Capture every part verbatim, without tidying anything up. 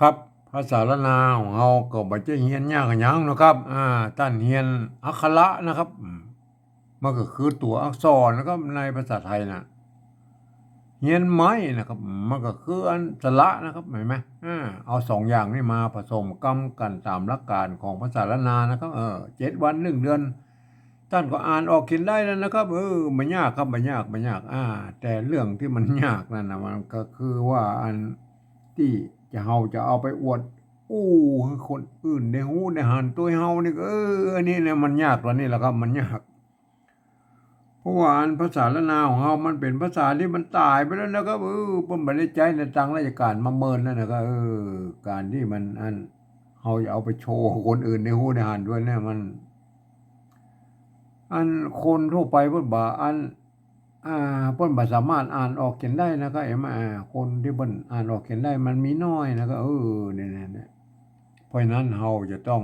ครับ ภาษาล้านนาของเฮาก็บ่ใจ้เฮียนยากอะหยังนะครับ อ่า ต้านเฮียนอักขระนะครับ อืม มันก็คือตั๋วอักษรนะครับ ในภาษาไทยน่ะ เฮียนไหมนะครับ มันก็คืออันสระนะครับ หันก่อ อ่า เอาสองอย่างนี้มาผสมกำกั๋นต๋ามหลักก๋านของภาษาล้านนานะครับ เออ เจ็ดวันหนึ่งเดือน ต้านก็อ่านออกเขียนได้แล้วนะครับ เออ บ่ยากครับ บ่ยาก บ่ยาก อ่า แต่เรื่องตี้มันยากนั่นน่ะ มันก็คือว่าอันตี้จะ เฮาจะเอาไปอวดอู้หื้อคนอื่นได้ฮู้ได้หันตวยเฮานี่ก็ เออ อันนี้เนี่ยมันยากต๋อนนี้แหละครับ มันยาก เพราะว่าอันภาษาล้านนาของเฮามันเป๋นภาษาตี้มันต๋ายไปแล้วนะครับ เออ เปิ้นบ่ได้ใจ๊ในตางราชก๋านมาเมินแล้วนะครับ เออ ก๋านตี้มันอัน เฮาจะเอาไปโชว์คนอื่นได้ฮู้ได้หันตวยเนี่ยมัน อันคนทั่วไปเปิ้นบ่ อัน อ่า เปิ้นบ่สามารถอ่านออกเขียนได้นะครับ หันก่อ อ่า คนตี้เปิ้นอ่านออกเขียนได้มันมีน้อยนะครับ เออ เนี่ย เนี่ย เนี่ย เพราะฉะนั้นเฮาจะต้อง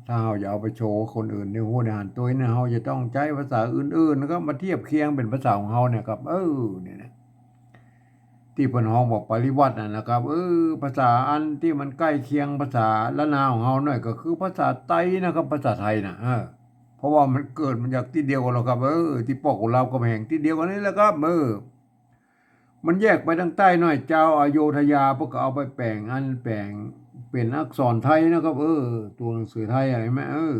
ถ้าเฮาจะเอาไปโชว์คนอื่นได้ฮู้ได้หันตวยเนี่ย เฮาจะต้องใจ๊ภาษาอื่นๆ นะครับ มาเทียบเคียงเป๋นภาษาของเฮาเนี่ยครับ เออ เนี่ยนะ ตี้เปิ้นฮ้องว่าปริวรรตน่ะนะครับ เออ ภาษาอันตี้มันใก้เคียงภาษาล้านนาของเฮาหน่อยก็คือภาษาไตนะครับ ภาษาไทยน่ะ เออ เพราะว่ามันเกิดมาจากตี้เดียวกั๋นแหละครับ เออ ตี้ปอกกุหลาบกำแหงตี้เดียวกั๋นนี่แหละครับ เออ มันแยกไปตางใต้หน่อย จาวอโยธยาเปิ้นก็เอาไปแป๋งอันแป๋งเป๋นอักษรไทยนะครับ เออ ตั๋วหนังสือไทยอะ หันก่อ เออ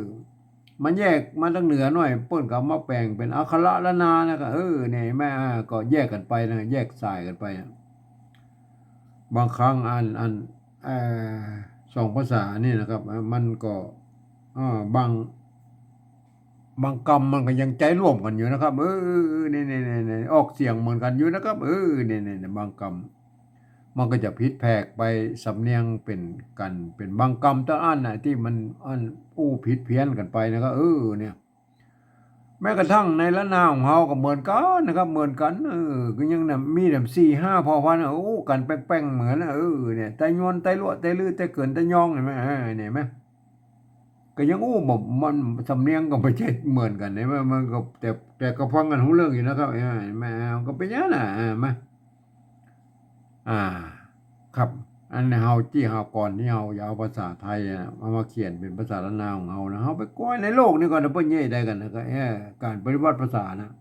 มันแยกมาตางเหนือหน่อย เปิ้นก็เอามาแป๋งเป๋นอักขระล้านนานะครับ เออ เนี่ย หันก่อ อ่า ก็แยกกั๋นไปนะ แยกสายกั๋นไปอะ บางครั้งอัน อัน เอ่อ สองภาษานี่นะครับ เอ่อ มันก็ เอ่อ บาง บางกำมันก็ยังใจ๊ร่วมกั๋นอยู่นะครับ เออ เนี่ย เนี่ย เนี่ย เนี่ย ออกเสียงเหมือนกั๋นอยู่นะครับ เออ เนี่ย เนี่ย เนี่ย บางกำมันก็จะผิดแผกไป สำเนียงเป๋นกั๋น เป๋นบางกำเต้าอั้นน่ะ ตี้มันอันอู้ผิดเพี้ยนกั๋นไปนะครับ เออ เนี่ย แม้กระทั่งในล้านนาของเฮาก็เหมือนกั๋นนะครับ เหมือนกั๋น เออ ก็ยังน่ะมีแหมสี่ห้าเผ่าพันธุ์น่ะ โอ้ กั๋นแป้งๆ เหมือนน่ะ เออ เนี่ย ไตยวน ไตลัว ไตลือ ไตเกิน ไตยอง หันก่อ เออ เนี่ย หันก่อ ก็ยังอู้บ่ มันสำเนียงก็บ่ใจ้เหมือนกั๋น หันก่อ มันก็ แต่ แต่ก็ฟังกั๋นฮู้เรื่องอยู่นะครับ เออ หันก่อ ก็เป๋นอย่างนั้นน่ะ เออ หันก่อ อ่า ครับ อันเฮาตี้เฮาก่อนตี้เฮาจะเอาภาษาไทยอะ เอามาเขียนเป๋นภาษาล้านนาของเฮานะ เฮาไปก้อยในโลกนี้ก่อนนะ เปิ้นเยียะได้กั๋นนะ ก็ เอ่อ ก๋านปริวรรตภาษานะ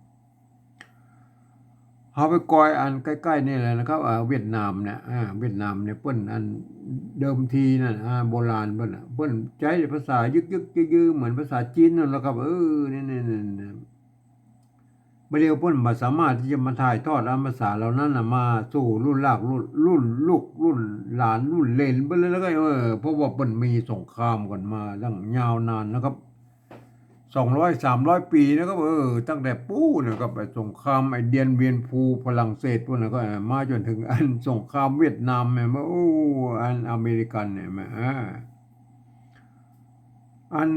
เฮาไปก้อยอันใก้ๆ นี่แหละนะครับ อ่า เวียดนามเนี่ย อ่า เวียดนามเนี่ยเปิ้นอันเดิมทีนั่น อ่า โบราณเปิ้นน่ะ เปิ้นใจ๊ภาษายึกๆ ยื้อๆ เหมือนภาษาจีนนั่นแหละครับ เออ เนี่ยๆ ๆ บ่าเดี่ยวเปิ้นบ่สามารถตี้จะมาถ่ายทอดอันภาษาเหล่านั้นน่ะ มาสู่รุ่นลากรุ่น รุ่นลูก รุ่นหลาน รุ่นเหลนไปเลย แล้วก็ เออ เพราะว่าเปิ้นมีสงครามกั๋นมาตั้งยาวนานนะครับ สองร้อย สามร้อย ปี๋นะครับ เออ ตั้งแต่ปู๊นนะครับ ไอ้สงครามไอ้เดียนเวียนภูฝรั่งเศสปู๊นน่ะ ก็ เออ มาจ๋นเถิงอันสงครามเวียดนามเนี่ย มา โอ้ อันอเมริกันเนี่ย มา อ่า อัน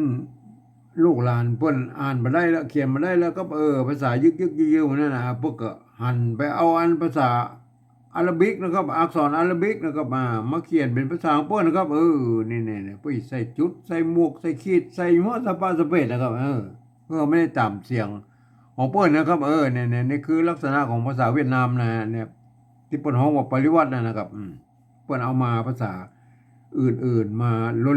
ลูกหลานเปิ้นอ่านบ่ได้แล้ว เขียนบ่ได้แล้วก็ เออ ภาษายึกๆ ยื้อๆ นั่นน่ะ เปิ้นก็หันไปเอาอันภาษาอาหรับบิกนะครับ อักษรอาหรับบิกนะครับ อ่า มาเขียนเป๋นภาษาของเปิ้นนะครับ เออ นี่ๆๆ เปิ้นใส่จุด ใส่หมวก ใส่ขีด ใส่หัวสะปะสะเปดนะครับ เออ เพื่อไม่ได้ต๋ามเสียงของเปิ้นนะครับ เออ เนี่ยๆ นี่คือลักษณะของภาษาเวียดนามนะ เนี่ย ตี้เปิ้นฮ้องว่าปริวรรตนั่นนะครับ อืม เปิ้นเอามาภาษาอื่นๆ มา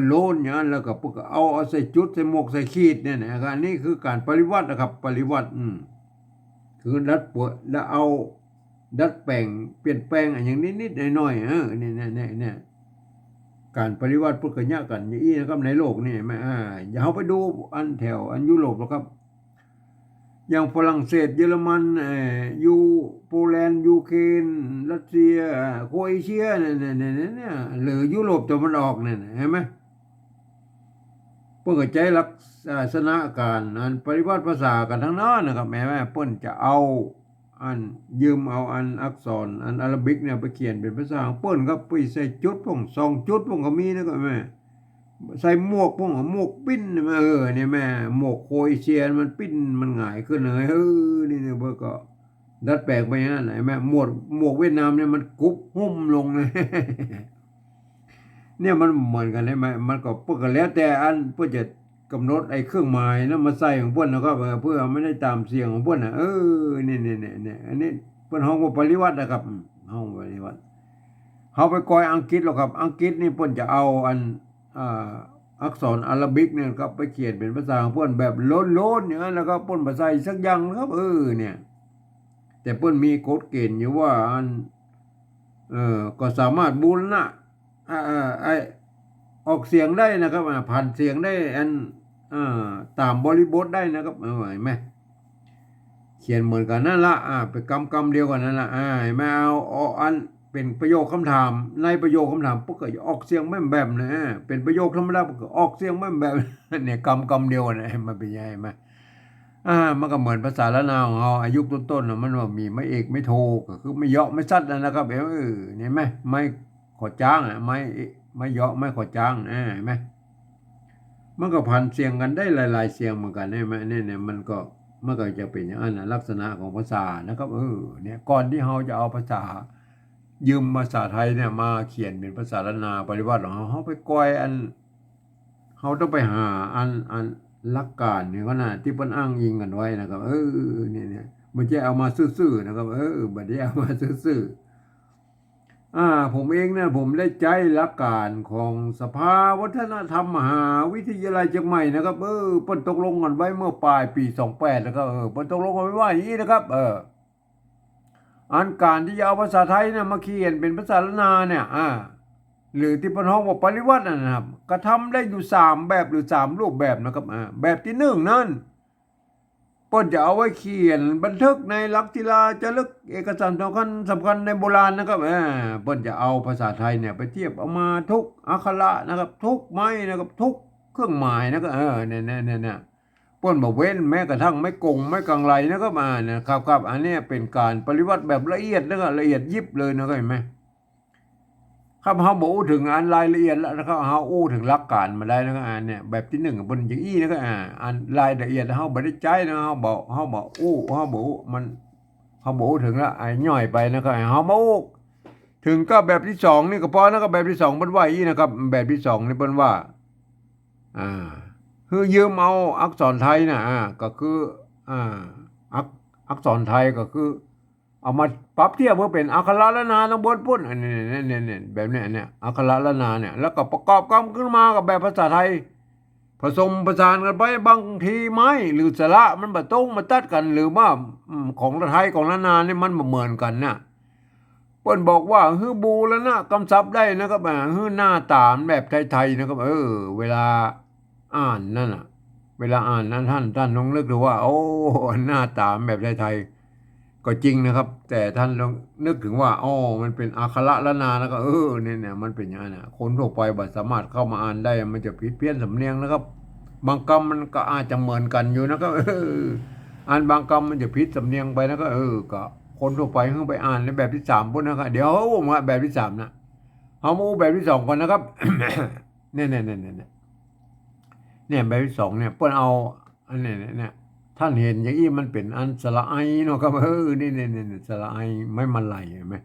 โล้นๆ อย่างนั้น แล้วก็เปิ้นก็เอา เอาใส่จุด ใส่หมวก ใส่ขีดเนี่ยนะ อันนี้คือก๋านปริวรรตนะครับ ปริวรรต อืม คือดัดเปื้อน แล้วเอาดัดแป๋ง เปลี่ยนแป๋งอะหยังนิดๆ หน่อยๆ เออ เนี่ยๆ ก๋านปริวรรตเปิ้นก็เยียะกั๋นอย่างอี้นะครับ ในโลกนี่ แม่ อ่า อย่าเฮาไปดูอันแถวอันยุโรปหรอกครับ อย่างฝรั่งเศส เยอรมัน เอ่อ อยู่โปแลนด์ ยูเครน รัสเซีย โครเอเชีย เนี่ยๆๆๆ หรือยุโรปตะวันออกเนี่ย หันก่อ เปิ้นก็ใจ๊ลักษณะก๋านอันปริวรรตภาษากั๋นตังนั้นนะครับ แม่ แม่ เปิ้นจะเอาอัน ยืมเอาอันอักษรอันอาหรับบิกเนี่ยไปเขียนเป๋นภาษาของเปิ้นครับ ไปใส่จุดพ่อง สองจุดพ่องก็มีนะครับ แม่ ใส่หมวกพ่อง หมวกปิ้นเนี่ยแม่ เออ เนี่ยแม่ หมวกโครเอเชียมันปิ้น มันหงายขึ้นเลย เออ นี่เนี่ย เปิ้นก็ดัดแป๋งไปอย่างนั้นแหละ แม่ หมวก หมวกเวียดนามเนี่ยมันกุบหุ้มลงเลย เนี่ยมันเหมือนกั๋นใช่ไหม มันก็ เปิ้นก็แล้วแต่อันเปิ้นจะกำหนดไอ้เครื่องหมายนั้นมาใส่ของเปิ้นนะครับ เออ เพื่อไม่ได้ต๋ามเสียงของเปิ้นน่ะ เออ เนี่ยๆๆๆ อันนี้เปิ้นฮ้องว่าปริวรรตนะครับ อืม ฮ้องปริวรรต เฮาไปก่อยอังกฤษแล้วครับ อังกฤษนี่เปิ้นจะเอาอัน อ่า อักษรอาราบิกเนี่ยครับ ไปเขียนเป๋นภาษาของเปิ้นแบบโล้นๆ อย่างนั้นนะครับ เปิ้นบ่ใส่สักอย่างนะครับ เออ เนี่ย แต่เปิ้นมีกฎเก๋ณฑ์อยู่ว่าอัน เอ่อ ก็สามารถบูรณะ อ่า อ่า ไอ้ ออกเสียงได้นะครับ อ่า ผันเสียงได้ อัน อ่า ต๋ามบริบทได้นะครับ เออ หันก่อ เขียนเหมือนกั๋นนั่นละ อ่า เป๋นกำกำเดียวกั๋นนั่นละ อ่า หันก่อ เอา เอาอันเป๋นประโยคคำถาม ในประโยคคำถามปุ๊บก็ออกเสียงแม่นแบบนะ เป๋นประโยคธรรมดาปุ๊บก็ออกเสียงแม่นแบบ เนี่ย กำกำเดียวกั๋นนะ มันเป๋นยังไง หันก่อ อ่า มันก็เหมือนภาษาล้านนาของเฮา อายุคต้นๆ น่ะ มันว่ามีไม้เอก ไม้โท ก็คือไม้เหยาะ ไม้สัดนั่นนะครับ เออ หันก่อ ไม้ขอจ๊างอะ ไม้ ไม้เหยาะ ไม้ขอจ๊าง อ่า หันก่อ มันก็ผันเสียงกั๋นได้หลายๆ เสียงเหมือนกั๋น หันก่อ เนี่ย เนี่ย มันก็ มันก็จะเป๋นอย่างนั้นนะ ลักษณะของภาษานะครับ เออ เนี่ย ก่อนตี้เฮาจะเอาภาษา ยืมภาษาไทยเนี่ยมาเขียนเป๋นภาษาล้านนาปริวรรตของเฮา เฮาไปก่อยอัน เฮาต้องไปหาอัน อันหลักการนี่ก่อนนะ ตี้เปิ้นอ้างอิงกั๋นไว้นะครับ เออ เนี่ย เนี่ย บ่ใจ้เอามาซื่อๆ นะครับ เออ บ่ได้เอามาซื่อๆ อ่า ผมเองเนี่ย ผมได้ใจ๊หลักการของสภาวัฒนธรรมมหาวิทยาลัยเชียงใหม่นะครับ เออ เปิ้นตกลงกั๋นไว้เมื่อปลายปี๋สองแปดนะครับ เออ เปิ้นตกลงกั๋นไว้ว่าอย่างนี้นะครับ เออ อันก๋านตี้จะเอาภาษาไทยเนี่ยมาเขียนเป๋นภาษาล้านนาเนี่ย อ่า หรือตี้เปิ้นฮ้องว่าปริวรรตนั่นนะครับ กระทำได้อยู่สามแบบหรือสามรูปแบบนะครับ อ่า แบบตี้นึ่งนั้น เปิ้นจะเอาไว้เขียนบันทึกในหลักศิลาจารึก เอกสารสำคัญสำคัญในโบราณนะครับ อ่า เปิ้นจะเอาภาษาไทยเนี่ยไปเทียบเอามาทุกอักขระนะครับ ทุกไม้นะครับ ทุกเครื่องหมายนะครับ เออ เนี่ย เนี่ย เนี่ย เนี่ย เปิ้นบ่เว้นแม้กระทั่งไม้กง ไม้กังไรนะครับ อ่า นะครับ ครับ อันเนี้ยเป๋นก๋านปริวรรตแบบละเอียดนะครับ ละเอียดยิบเลยนะครับ หันก่อ ครับ เฮาบ่อู้เถิงอันรายละเอียดแล้วนะครับ เฮาอู้เถิงหลักการมาได้นะครับ อันเนี้ยแบบตี้นึ่งเปิ้นอย่างอี้นะครับ อ่า อันรายละเอียดเฮาบ่ได้ใจ๊นะ เฮาบ่ เฮาบ่อู้ เฮาบ่อู้ มัน เฮาบ่อู้เถิงละ ไอ้ย่อยไปนะครับ เฮามาอู้เถิงก็แบบตี้สองนี่ก็พอนะครับ แบบตี้สองเปิ้นว่าอี้นะครับ แบบตี้สองนี่เปิ้นว่า อ่า คือยืมเอาอักษรไทยนะ อ่า ก็คือ อ่า อัก อักษรไทยก็คือ เอามาปรับเทียบเปื้อเป๋นอักขระล้านนาตังบนปุ้น อันนี้ เนี่ย เนี่ย เนี่ย แบบเนี้ย เนี่ย อักขระล้านนาเนี่ย แล้วก็ประกอบกำขึ้นมากับแบบภาษาไทย ผสมผสานกั๋นไป บางทีไม้หรือสระมันบ่ตรงบ่ตัดกั๋น หรือว่า อืม ของไทยของล้านนานี่มันบ่เหมือนกั๋นนะ เปิ้นบอกว่าหื้อบูรณะกำศัพท์ได้นะครับ อ่า หื้อหน้าต๋าแบบไทยๆ นะครับ เออ เวลาอ่านนั่นน่ะ เวลาอ่านนั้น ท่าน ท่านลองนึกดูว่า โอ้ หน้าต๋าแบบไทยๆ ก็จริงนะครับ แต่ท่านลองนึกเถิงว่า อ้อ มันเป๋นอักขระล้านนานะครับ เออ เนี่ย เนี่ย มันเป๋นอย่างนั้นนะ คนทั่วไปบ่สามารถเข้ามาอ่านได้ มันจะผิดเพี้ยนสำเนียงนะครับ บางกำมันก็อาจจะเหมือนกั๋นอยู่นะครับ เออ อันบางกำมันจะผิดสำเนียงไปนะครับ เออ ก็คนทั่วไปหื้อไปอ่านในแบบตี้สามปุ้นนะครับ เดี๋ยวเฮาอู้มาแบบตี้สามนะ เฮามาอู้แบบตี้สองก่อนนะครับ เนี่ย เนี่ย เนี่ย เนี่ย เนี่ย เนี่ย แบบตี้สองเนี่ย เปิ้นเอา อันเนี้ย เนี่ย เนี่ย ท่านหันอย่างอี้มันเป๋นอันสระไอเนาะครับ เออ นี่ เนี่ย เนี่ย เนี่ย สระไอไม้มาลัย หันก่อ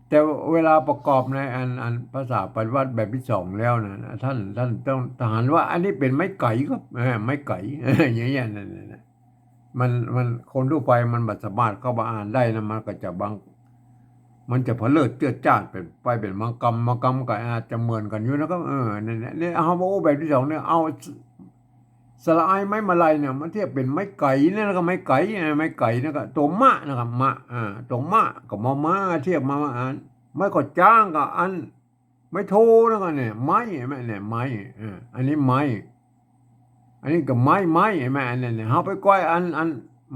แต่เวลาประกอบในอัน อันภาษาปริวรรตแบบตี้สองแล้วนะ ท่าน ท่านต้อง ถ้าหันว่าอันนี้เป๋นไม้ไก๋ครับ เออ ไม้ไก๋ อย่างเงี้ย นั่น นั่น นั่น มัน มัน คนทั่วไปมันบ่สามารถเข้ามาอ่านได้นะ มันก็จะบาง มันจะเผลอเจื้อจ้านเป๋น ไปเป๋นบางกำ บางกำก็อาจจะเหมือนกั๋นอยู่นะครับ เออ เนี่ย เนี่ย เนี่ย เฮามาอู้แบบตี้สองเนี่ย เอาส สระไอไม้มาลัยเนี่ย มาเทียบเป๋นไม้ไก๋เนี่ยนะครับ ไม้ไก๋ เออ ไม้ไก๋เนี่ยก็ ตั๋วมะนะครับ มะ อ่า ตั๋วมะกับมอม้าเทียบมา มาอ่าน ไม้ขอจ๊างกับอัน ไม้โทนะครับ เนี่ย ไม้ หันก่อ เนี่ย ไม้ เออ อันนี้ไม้ อันนี้ก็ไม้ ไม้ หันก่อ อันนี้ เนี่ย เฮาไปก่อยอัน อัน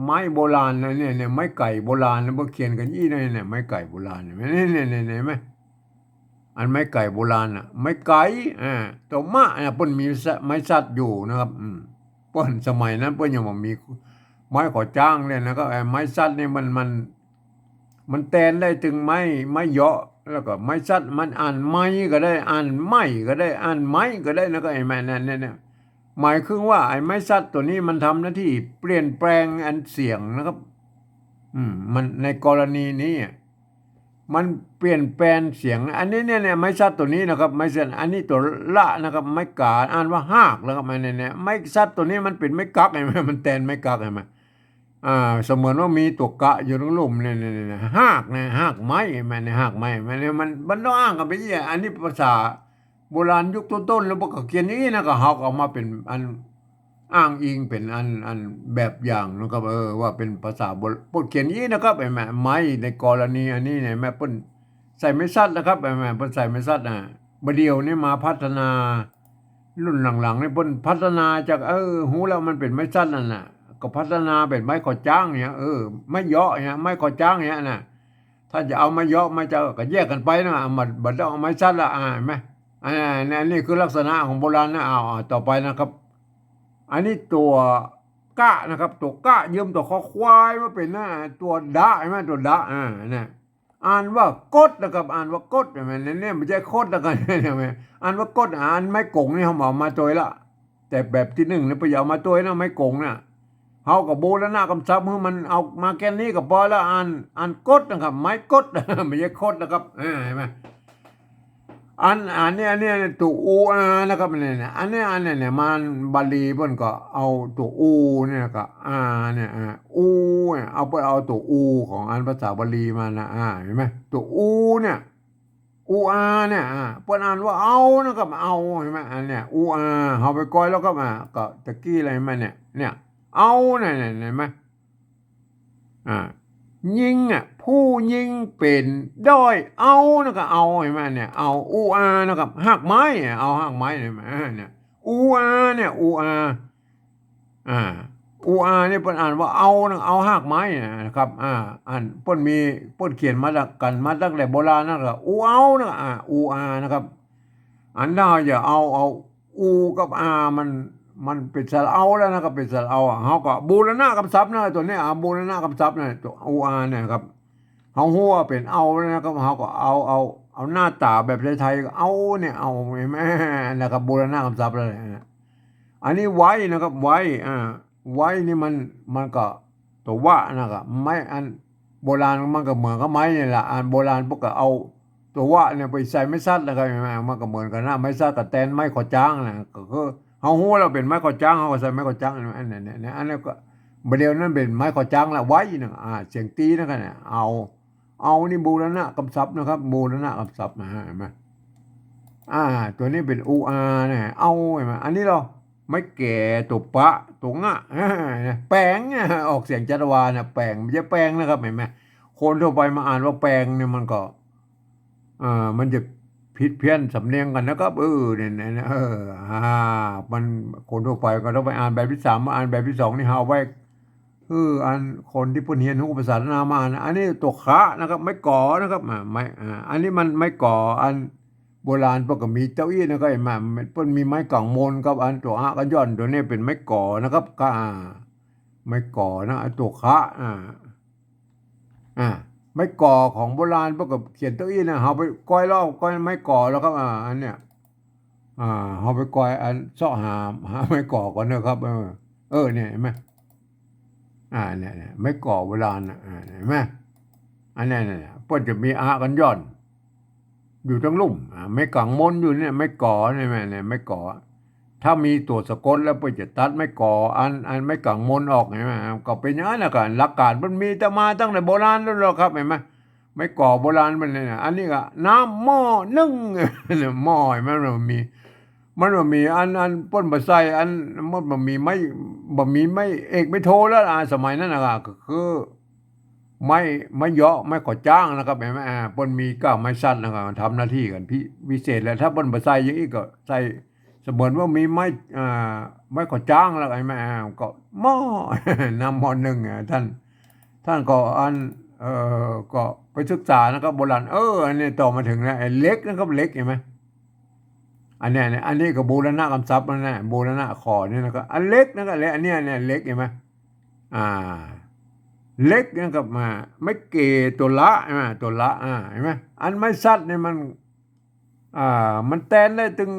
ไม้โบราณนะ เนี่ย เนี่ย ไม้ไก๋โบราณนะ เปิ้นเขียนกั๋นอี้นะ เนี่ย ไม้ไก๋โบราณ หันก่อ เนี่ย เนี่ย เนี่ย เนี่ย หันก่อ อันไม้ไก๋โบราณน่ะ ไม้ไก๋ อ่า ตั๋วมะน่ะ เปิ้นมีสะ ไม้สัดอยู่นะครับ อืม เปิ้นสมัยนั้นเปิ้นยังบ่มีไม้ขอจ๊างเลยนะครับ ไอ้ไม้สัดนี่มัน มัน มันแตนได้เถิงไม้ ไม้เหยาะ แล้วก็ไม้สัด มันอ่านไม้ก็ได้ อ่านไม้ก็ได้ อ่านไม้ก็ได้นะครับ ไอ้ไม้นั่นเนี่ย เนี่ย หมายคือว่าไอ้ไม้สัดตั๋วนี้มันทำหน้าตี้เปลี่ยนแปลงอันเสียงนะครับ อืม มันในกรณีนี้อะ มันเปลี่ยนแปลงเสียง อันนี้เนี่ย เนี่ย ไม้สัดตั๋วนี้นะครับ ไม้สัด อันนี้ตั๋วละนะครับ ไม้ก๋า อ่านว่าฮากนะครับ อันนี้เนี่ย ไม้สัดตั๋วนี้มันเป๋นไม้กั๊ก หันก่อ มันแตนไม้กั๊ก หันก่อ อ่า เสมือนว่ามีตั๋วกะอยู่ตรงลุ่มเนี่ย เนี่ย เนี่ย ฮากนะ ฮากไม้ แม่น เนี่ย ฮากไม้ แม่น เนี่ย มัน มันต้องอ้างกั๋นไปอี้ อันนี้ภาษาโบราณยุคต้นๆ แล้วเปิ้นก็เขียนอย่างอี้นะ ก็เฮาก็เอามาเป๋นอันอ้างอิง เป๋นอัน อันแบบอย่างนะครับ เออ ว่าเป๋นภาษาโบ เปิ้นเขียนอย่างอี้นะครับ ไอ้แม่ ไม้ในกรณีอันนี้เนี่ย แม่เปิ้นใส่ไม้สัตว์นะครับ ไอ้แม่ เปิ้นใส่ไม้สัตว์นะ บ่าเดี่ยวนี้มาพัฒนา รุ่นหลังๆ นี่เปิ้นพัฒนาจาก เออ ฮู้แล้วมันเป๋นไม้สัตว์นั่นน่ะ ก็พัฒนาเป๋นไม้ขอจ๊างเนี่ย เออ ไม้เยาะเนี่ย ไม้ขอจ๊างเนี่ยน่ะ ถ้าจะเอาไม้เยาะ ไม้จ๊างก็แยกกั๋นไปนะ เอามา บ่ต้องเอาไม้สัตว์ละ อ่า หันก่อ อันนี้ อันนี้คือลักษณะของโบราณนะ เอา เอา ต่อไปนะครับ อันนี้ตั๋วกะนะครับ ตั๋วกะยืมตั๋วคอควายมาเป๋นนะ ตั๋วดะ หันก่อ ตั๋วดะ อ่า เนี่ย อ่านว่ากดนะครับ อ่านว่ากด แม่น เนี่ย บ่ใจ้คดนะครับ เนี่ย แม่น อ่านว่ากด อ่านไม้ก๋งนี่เฮาเอามาตวยละ แต่แบบตี้นึ่งเนี่ยเปิ้นบ่เอามาตวยนะ ไม้ก๋งน่ะ เฮาก็บูรณะกำศัพท์ หื้อมันเอามาแค่นี้ก็ปอละ อ่าน อ่านกดนะครับ ไม้กด บ่ใจ้คดนะครับ เออ หันก่อ อัน อันนี้ อันนี้ตั๋วอูอานะครับ เนี่ย เนี่ย อันนี้ อันนี้ เนี่ย มันบาลีเปิ้นก็เอาตั๋วอูเนี่ยก็ อา เนี่ย อา อูเนี่ย เอา เปิ้นเอาตั๋วอูของอันภาษาบาลีมานะ อา หันก่อ ตั๋วอูเนี่ย อูอาเนี่ย อา เปิ้นอ่านว่าเอานะครับ เอา หันก่อ อันเนี่ย อูอา เฮาไปก้อยแล้วครับ อา ก็ตะกี้เลย หันก่อ เนี่ย เนี่ย เอาเนี่ย เนี่ย หันก่อ อ่า ญิงอ่ะ ผู้ญิงเป๋นด้อย เอานะก็เอา หันก่อ เนี่ย เอา อูอานะครับ ฮากไม้อ่ะ เอาฮากไม้เนี่ย อ่า เนี่ย อูอาเนี่ย อูอา อ่า อูอาเนี่ยเปิ้นอ่านว่าเอานะ เอาฮากไม้นะครับ อ่า อันเปิ้นมี เปิ้นเขียนมาจากกั๋นมาตั้งแต่โบราณนั่นแหละ อูเอานะ อ่า อูอานะครับ อันถ้าจะเอา เอา อูกับอา มัน มันเป๋นสระเอาแล้วนะ ก็เป๋นสระเอาอะ เฮาก็บูรณะกำศัพท์นะ ตั๋วเนี้ย อ่า บูรณะกำศัพท์นะ ตั๋วอูอาเนี่ยครับ เฮาฮู้ว่าเป๋นเอาแล้วนะครับ เฮาก็เอา เอา เอาหน้าต๋าแบบไทยๆ ก็เอาเนี่ย เอา หันก่อ นะครับ บูรณะกำศัพท์แล้วนะ อันนี้ไว้นะครับ ไว้ อ่า ไว้นี่มัน มันก็ตั๋ววะนะครับ ไม้อันโบราณมันก็เหมือนกับไม้นี่แหละ อันโบราณเปิ้นก็เอาตั๋ววะเนี่ยไปใส่ไม้สัตว์นะครับ หันก่อ มันก็เหมือนกั๋นนะ ไม้สัตว์ก็แตนไม้ขอจ๊างนะ ก็คือเฮาฮู้แล้วเป๋นไม้ขอจ๊าง เฮาก็ใส่ไม้ขอจ๊าง อันนี้ เนี่ย เนี่ย อันนี้ก็ บ่าเดี่ยวนั้นเป๋นไม้ขอจ๊างละ ไว้นะ อ่า เสียงตี๋นะครับ เนี่ย เอา เอานี่บูรณะกำศัพท์นะครับ บูรณะกำศัพท์นะ หันก่อ อ่า ตั๋วนี้เป๋นอูอานะ เอา หันก่อ อันนี้ลอ ไม้แก่ ตั๋วปะ ตั๋วงะ อ่า แป๋ง ออกเสียงจัตวานะ แป๋ง บ่ใจ้แป๋งนะครับ หันก่อ คนทั่วไปมาอ่านว่าแป๋งเนี่ยมันก็ อ่า มันจะผิดเพี้ยนสำเนียงกั๋นนะครับ เออ เนี่ย เนี่ย เนี่ย เออ อ่า มัน คนทั่วไปก็ต้องไปอ่านแบบตี้สาม มาอ่านแบบตี้สองนี่ เฮาเอาไว้ เออ อันคนตี้เปิ้นเฮียนฮู้ภาษาล้านนามานะ อันนี้ตั๋วขะนะครับ ไม้ก๋อนะครับ อ่า ไม้ อ่า อันนี้มันไม้ก๋อ อันโบราณเปิ้นก็มีเต้าอี้นะ ก็หันก่อ เปิ้นมีไม้ก๋างมนครับ อันตั๋วอะกั๋นหย่อน ตั๋วนี้เป๋นไม้ก๋อนะครับ ก็ อ่า ไม้ก๋อนะ อันตั๋วขะ อ่า อ่า ไม้ก๋อของโบราณเปิ้นก็เขียนเต้าอี้นะ เฮาไปก้อยลอก ก้อยไม้ก๋อแล้วครับ อ่า อันเนี้ย อ่า เฮาไปก้อยอันเซาะหา หาไม้ก๋อก่อนนะครับ เออ เออ เนี่ย หันก่อ อ่า เนี่ย เนี่ย ไม้ก๋อโบราณนะ อ่า หันก่อ อันเนี้ย เนี่ย เปิ้นจะมีอะกั๋นหย่อน อยู่ตังลุ่ม อ่า ไม้ก๋างมนอยู่เนี่ย ไม้ก๋อเนี่ย แม่น เนี่ย ไม้ก๋อ ถ้ามีตั๋วสะกดแล้วเปิ้นจะตัดไม้ก๋อ อัน อันไม้ก๋างมนออก หันก่อ ก็เป๋นอย่างนั้นนะ ก็หลักก๋านมันมีแต่มาตั้งแต่โบราณแล้วครับ หันก่อ ไม้ก๋อโบราณมันเนี่ยนะ อันนี้ก็น้ำหม้อนึ่ง หม้อ หันก่อ มันบ่มี มันบ่มีอัน อันเปิ้นบ่ใส่ อัน มันบ่มีไม้ บ่มีไม้เอกไม้โทแล้ว อ่า สมัยนั้นนะ ก็คือ ไม้ ไม้เยาะ ไม้ขอจ๊างนะครับ หันก่อ อ่า เปิ้นมีก้าไม้สัตว์นะครับ ทำหน้าตี้กั๋นพิ วิเศษ แล้วถ้าเปิ้นบ่ใส่อย่างอี้ก็ใส่ เสมือนว่ามีไม้ อ่า ไม้ขอจ๊างแล้ว หันก่อ อ่า ก็หม้อ น้ำหม้อนึ่ง อ่ะ ต้าน ต้านก็อัน เอ่อ ก็ไปศึกษานะครับ โบราณ เออ อันนี้ต่อมาเถิงนะ ไอ้เหล็กนะครับ เหล็ก หันก่อ อันเนี้ย อันนี้ก็บูรณะกำศัพท์นั่นแหละ บูรณะขอเนี่ยนะครับ อันเหล็กนะครับ และอันเนี้ย เนี่ย เหล็ก หันก่อ อ่า เหล็กนะครับ มา ไม้เก๋ตั๋วละ หันก่อ ตั๋วละ อ่า หันก่อ อันไม้สัตว์เนี่ยมัน อ่า มันแตนได้ตึง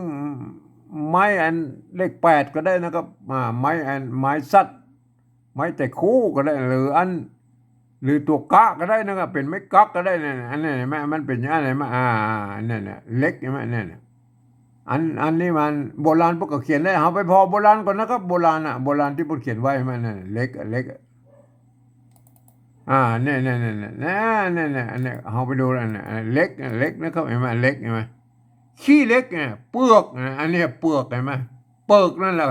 ไม้อันเลขแปดก็ได้นะครับ อ่า ไม้อัน ไม้สัตว์ ไม้ไตรคู่ก็ได้ หรืออัน หรือตั๋วกะก็ได้นะครับ เป๋นไม้กั๊กก็ได้เนี่ย อันนี้หันก่อ มันเป๋นอย่างนั้น หันก่อ อ่า อันนี้เนี่ย เหล็ก หันก่อ เนี่ย อัน อันนี้มันโบราณเปิ้นก็เขียนได้ เฮาไปผ่อโบราณก่อนนะครับ โบราณน่ะ โบราณตี้เปิ้นเขียนไว้ หันก่อ นั่น เหล็ก เหล็ก อ่า เนี่ย เนี่ย เนี่ย เนี่ย เนี่ย เนี่ย อันเนี้ย เฮาไปดูแล้วเนี่ย เหล็ก เหล็กนะครับ หันก่อ เหล็ก หันก่อ ขี้เหล็กเนี่ย เปือกนะ อันเนี้ย เปือก หันก่อ เปือกนั่นแหละ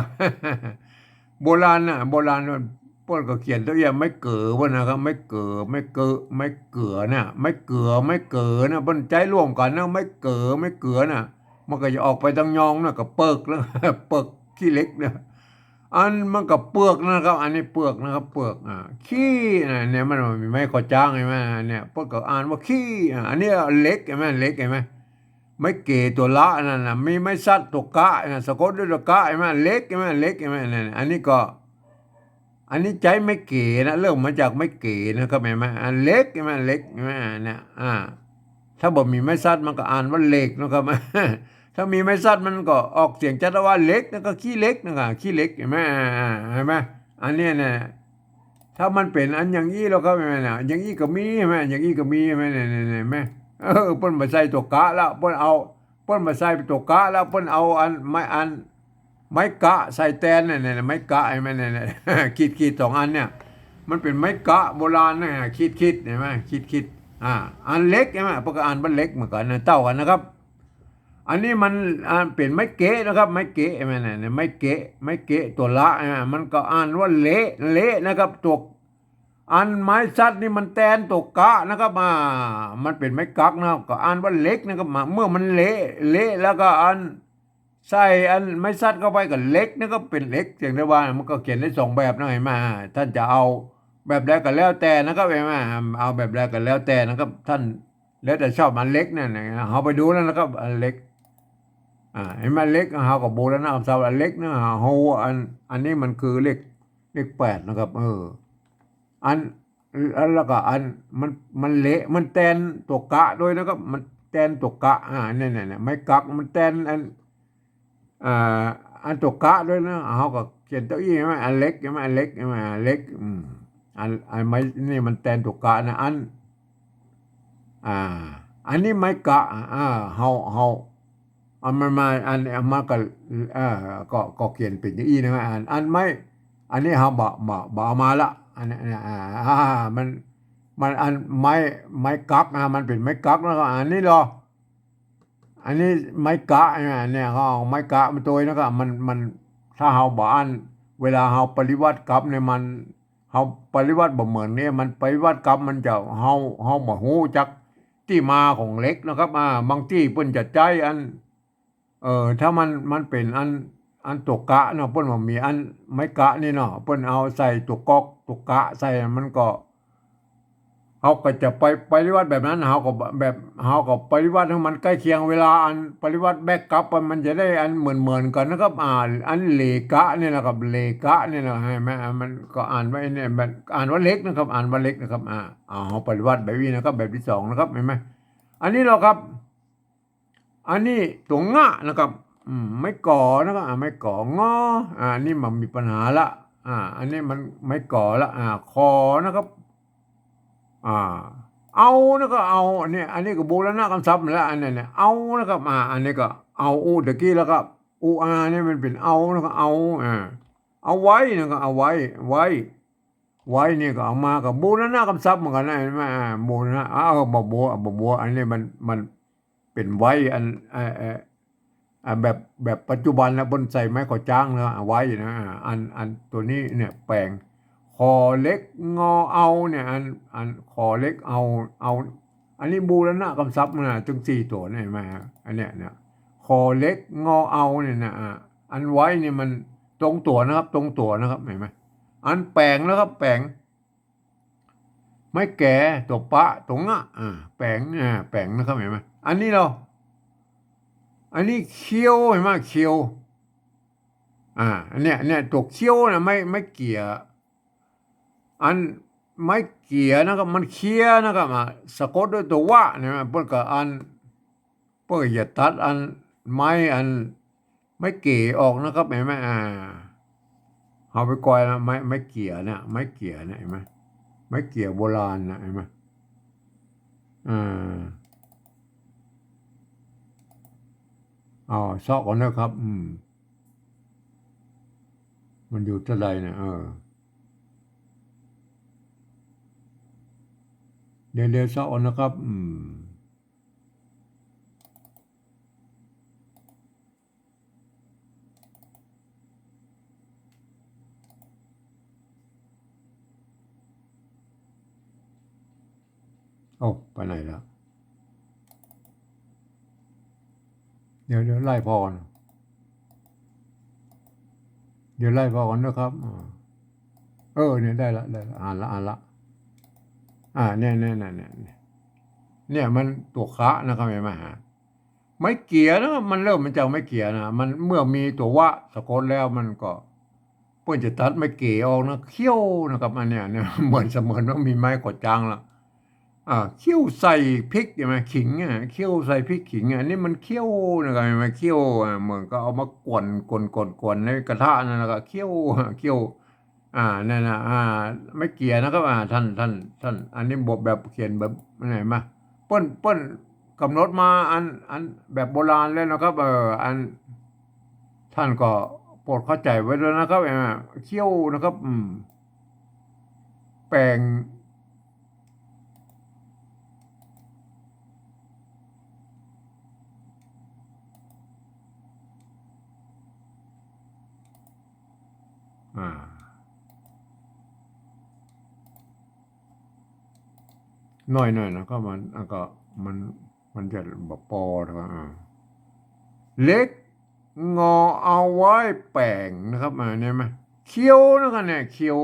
โบราณน่ะ โบราณเปิ้นก็เขียนตะอี้ ไม้เก๋อเปิ้นนะครับ ไม้เก๋อ ไม้เก๋อ ไม้เก๋อเนี่ย ไม้เก๋อ ไม้เก๋อเนี่ย เปิ้นใจ๊ร่วมกั๋นนะ ไม้เก๋อ ไม้เก๋อเนี่ย มันก็จะออกไปตางยองนะ ก็เปือกแล้ว เปือกขี้เหล็กเนี่ย อันมันก็เปือกนะครับ อันนี้เปือกนะครับ เปือก อ่า ขี้นะ เนี่ย มันมีไม้ข้อจ๊างหันก่อ เนี่ย เปิ้นก็อ่านว่าขี้ อ่า อันนี้เหล็ก หันก่อ เหล็ก หันก่อ ไม้เก๋ตั๋วละนั่นน่ะ มีไม้สัตว์ตั๋วกะน่ะ สะกดด้วยตั๋วกะ หันก่อ เหล็ก หันก่อ เหล็ก หันก่อ นั่นน่ะ อันนี้ก็ อันนี้ใจ๊ไม้เก๋นะ เริ่มมาจากไม้เก๋นะครับ หันก่อ อันเหล็ก หันก่อ เหล็ก หันก่อ เนี่ย อ่า ถ้าบ่มีไม้สัตว์มันก็อ่านว่าเหล็กนะครับ ถ้ามีไม้สัตว์มันก็ออกเสียงชัดว่าเหล็ก แล้วก็ขี้เหล็กนะครับ ขี้เหล็ก หันก่อ อ่า หันก่อ อันเนี้ยนะ ถ้ามันเป๋นอันอย่างอี้แล้วครับ หันก่อ อย่างอี้ก็มี หันก่อ อย่างอี้ก็มี หันก่อ เนี่ย เนี่ย เนี่ย หันก่อ เออ เปิ้นบ่ใส่ตั๋วกะแล้ว เปิ้นเอา เปิ้นบ่ใส่ตั๋วกะแล้ว เปิ้นเอาอันไม้ อันไม้กะใส่แตนเนี่ย เนี่ย ไม้กะ หันก่อ เนี่ย เนี่ย ขีดๆ สองอันเนี่ย มันเป๋นไม้กะโบราณนะ ขีดๆ หันก่อ ขีดๆ อ่า อันเหล็ก หันก่อ เปิ้นก็อ่านว่าเหล็กเหมือนกั๋นนะ เต้ากั๋นนะครับ อันนี้มัน อ่า เป๋นไม้เก๋นะครับ ไม้เก๋ หันก่อ เนี่ย ไม้เก๋ ไม้เก๋ตั๋วละ อ่า มันก็อ่านว่าเละ เละนะครับ ตั๋ว อันไม้สัตว์นี่มันแตนตั๋วกะนะครับ อ่า มันเป๋นไม้กั๊กนะครับ ก็อ่านว่าเหล็กนะครับ มา เมื่อมันเละ เละแล้วก็อัน ใส่อันไม้สัตว์เข้าไปก็เหล็กนะครับ เป๋นเหล็ก เสียงได้ว่ามันก็เขียนได้สองแบบนะ หันก่อ ท่านจะเอาแบบใดก็แล้วแต่นะครับ หันก่อ เอาแบบใดก็แล้วแต่นะครับ ท่าน แล้วแต่ชอบ อันเหล็กนั่นนะ เฮาไปดูแล้วนะครับ อันเหล็ก อ่า หันก่อ เหล็ก เฮาก็บูรณะกำศัพท์ อันเหล็กนะ เฮา อัน อันนี้มันคือเลข เลขแปดนะครับ เออ อัน แล้วก็อันมัน มันเละ มันแตนตั๋วกะด้วยนะครับ มันแตนตั๋วกะ อ่า เนี่ย เนี่ย เนี่ย ไม้กั๊ก มันแตนอัน อ่า อันตั๋วกะด้วยนะ เฮาก็เขียนตะอี้ หันก่อ อันเหล็ก หันก่อ อันเหล็ก หันก่อ อันเหล็ก อืม อัน อันไม้นี่มันแตนตั๋วกะนะ อัน อ่า อันนี้ไม้กะ อ่า เฮา เฮา อันมันมา อัน อันมาก็ เอ่อ ก็ ก็เขียนเป๋นอย่างอี้นะ อัน อันไม้ อันนี้เฮาบ่ บ่ บ่เอามาละ อันนี้ อันนี้ อ่า อ่า มัน มันอันไม้ ไม้กั๊กนะ มันเป๋นไม้กั๊กนะ อันนี้เหรอ อันนี้ไม้กะนะ เนี่ย เฮาเอาไม้กะมาตวยนะ ก็มัน มัน ถ้าเฮาบ่อัน เวลาเฮาปริวรรตกลับเนี่ย มัน เฮาปริวรรตบ่เหมือนเนี่ย มันปริวรรตกลับ มันจะ เฮา เฮาบ่ฮู้จักตี้มาของเหล็กนะครับ อ่า บางตี้เปิ้นจะใจ๊อัน เออ ถ้ามัน มันเป๋นอัน อันตั๋วกะเนาะ เปิ้นบ่มีอันไม้กะนี่เนาะ เปิ้นเอาใส่ตั๋วก๊อก ตั๋วกะใส่ มันก็ เฮาก็จะไปปริวรรตแบบนั้น เฮาก็แบบ เฮาก็ปริวรรตหื้อมันใก้เคียง เวลาอันปริวรรตแบกกลับไป มันจะได้อันเหมือนๆ กั๋นนะครับ อ่า อันเหลกะนี่นะครับ เหลกะนี่นะ หันก่อ มันก็อ่านว่าไอ้เนี่ย มันอ่านว่าเหล็กนะครับ อ่านว่าเหล็กนะครับ อ่า เอา เฮาปริวรรตแบบนี้นะครับ แบบตี้สองนะครับ หันก่อ อันนี้เหรอครับ อันนี้ตั๋วงะนะครับ อืม ไม้ก๋อนะครับ อ่า ไม้ก๋อ งอ อ่า อันนี้มันมีปัญหาละ อ่า อันนี้มันไม้ก๋อละ อ่า ขอนะครับ อ่า เอานะครับ เอา อันนี้ อันนี้ก็บูรณะกำศัพท์แล้ว อันนี้เนี่ย เอานะครับ อ่า อันนี้ก็เอา อุ ตะกี้แล้วก็ อุ อา เนี่ยมันเป๋นเอานะครับ เอา อ่า เอาไว้นะครับ เอาไว้ ไว้ ไว้นี่ก็เอามาก็บูรณะกำศัพท์เหมือนกั๋นนะ หันก่อ อ่า บูรณะ อ่า เออ บ่บัว บ่บัว อันนี้มัน มัน เป๋นไว้ อัน เอ่อ เอ่อ อ่า แบบ แบบปัจจุบันนะ เปิ้นใส่ไม้ข้อจ๊างนะ เอาไว้นะ อ่า อัน อันตั๋วนี้เนี่ย แป๋ง ขอเหล็ก งอ เอาเนี่ย อัน อัน ขอเหล็ก เอา เอา อันนี้บูรณะกำศัพท์มันนะ ตึงสี่ตั๋วเนี่ย หันก่อ อันเนี้ยนะ ขอเหล็ก งอ เอาเนี่ยนะ อ่า อันไว้เนี่ยมันตรงตั๋วนะครับ ตรงตั๋วนะครับ หันก่อ อันแป๋งนะครับ แป๋ง ไม้แก๋ ตั๋วปะ ตั๋วงะ อ่า แป๋ง อ่า แป๋งนะครับ หันก่อ อันนี้เหรอ อันนี้เคี้ยว หันก่อ เคี้ยว อ่า อันเนี้ย เนี่ย ตั๋วเคี้ยวนะ ไม้ ไม้เกี่ย อันไม้เกี่ยนะครับ มันเคี้ยนะครับ อ่า สะกดด้วยตั๋ววะเนี่ย เปิ้นก็อัน เปิ้นก็จะตัดอันไม้ อันไม้เก๋ออกนะครับ หันก่อ อ่า เฮาไปกอยนะ ไม้ ไม้เกี่ยเนี่ย ไม้เกี่ยเนี่ย หันก่อ ไม้เกี่ยโบราณนะ หันก่อ อ่า เอา เซาะก่อนนะครับ อืม มันอยู่เต้าใดเนี่ย เออ เดี๋ยว เดี๋ยวสักอันนะครับ อืม โอ้ ไปไหนแล้ว เดี๋ยว เดี๋ยวไล่พอก่อน เดี๋ยวไล่พอก่อนนะครับ อ่า เออ เนี่ย ได้ละ ได้ละ อ่านละ อ่านละ อ่า เนี่ย เนี่ย เนี่ย เนี่ย เนี่ย มันตั๋วคะนะครับ หันก่อ ไม้เกี่ยนะ มันเริ่มมาจากไม้เกี่ยนะ มันเมื่อมีตั๋ววะสะกดแล้วมันก็ เปิ้นจะตัดไม้เกี่ยออกนะ เคี้ยวนะครับ อันเนี้ย เนี่ย เหมือนเสมือนว่ามีไม้ก่อจ๊างละ อ่า เคี้ยวใส่พริกใช่ไหม ขิงอ่ะ เคี้ยวใส่พริกขิงอ่ะ อันนี้มันเคี้ยวนะครับ เห็นไหม เคี้ยวอ่ะ เหมือนก็เอามาก่วน ก่วน ก่วน ก่วนในกระทะนั่น แล้วก็เคี้ยว เคี้ยว อ่า นั่นนะ อ่า ไม้เกี่ยนะครับ อ่า ท่าน ท่าน ท่าน อันนี้บทแบบเขียนแบบไหนมา เปิ้น เปิ้นกำหนดมาอัน อันแบบโบราณเลยนะครับ เออ อัน ท่านก็โปรดเข้าใจไว้ด้วยนะครับ อ่า เคี้ยวนะครับ อืม แปง อ่า หน่อยๆ นะ ก็มัน อ่ะ ก็มัน มันจะบ่ปอนะครับ อ่า เหล็ก งอเอาไว้แป๋งนะครับ อ่า เนี่ยมา เคี้ยวนะครับ เนี่ย เคี้ยว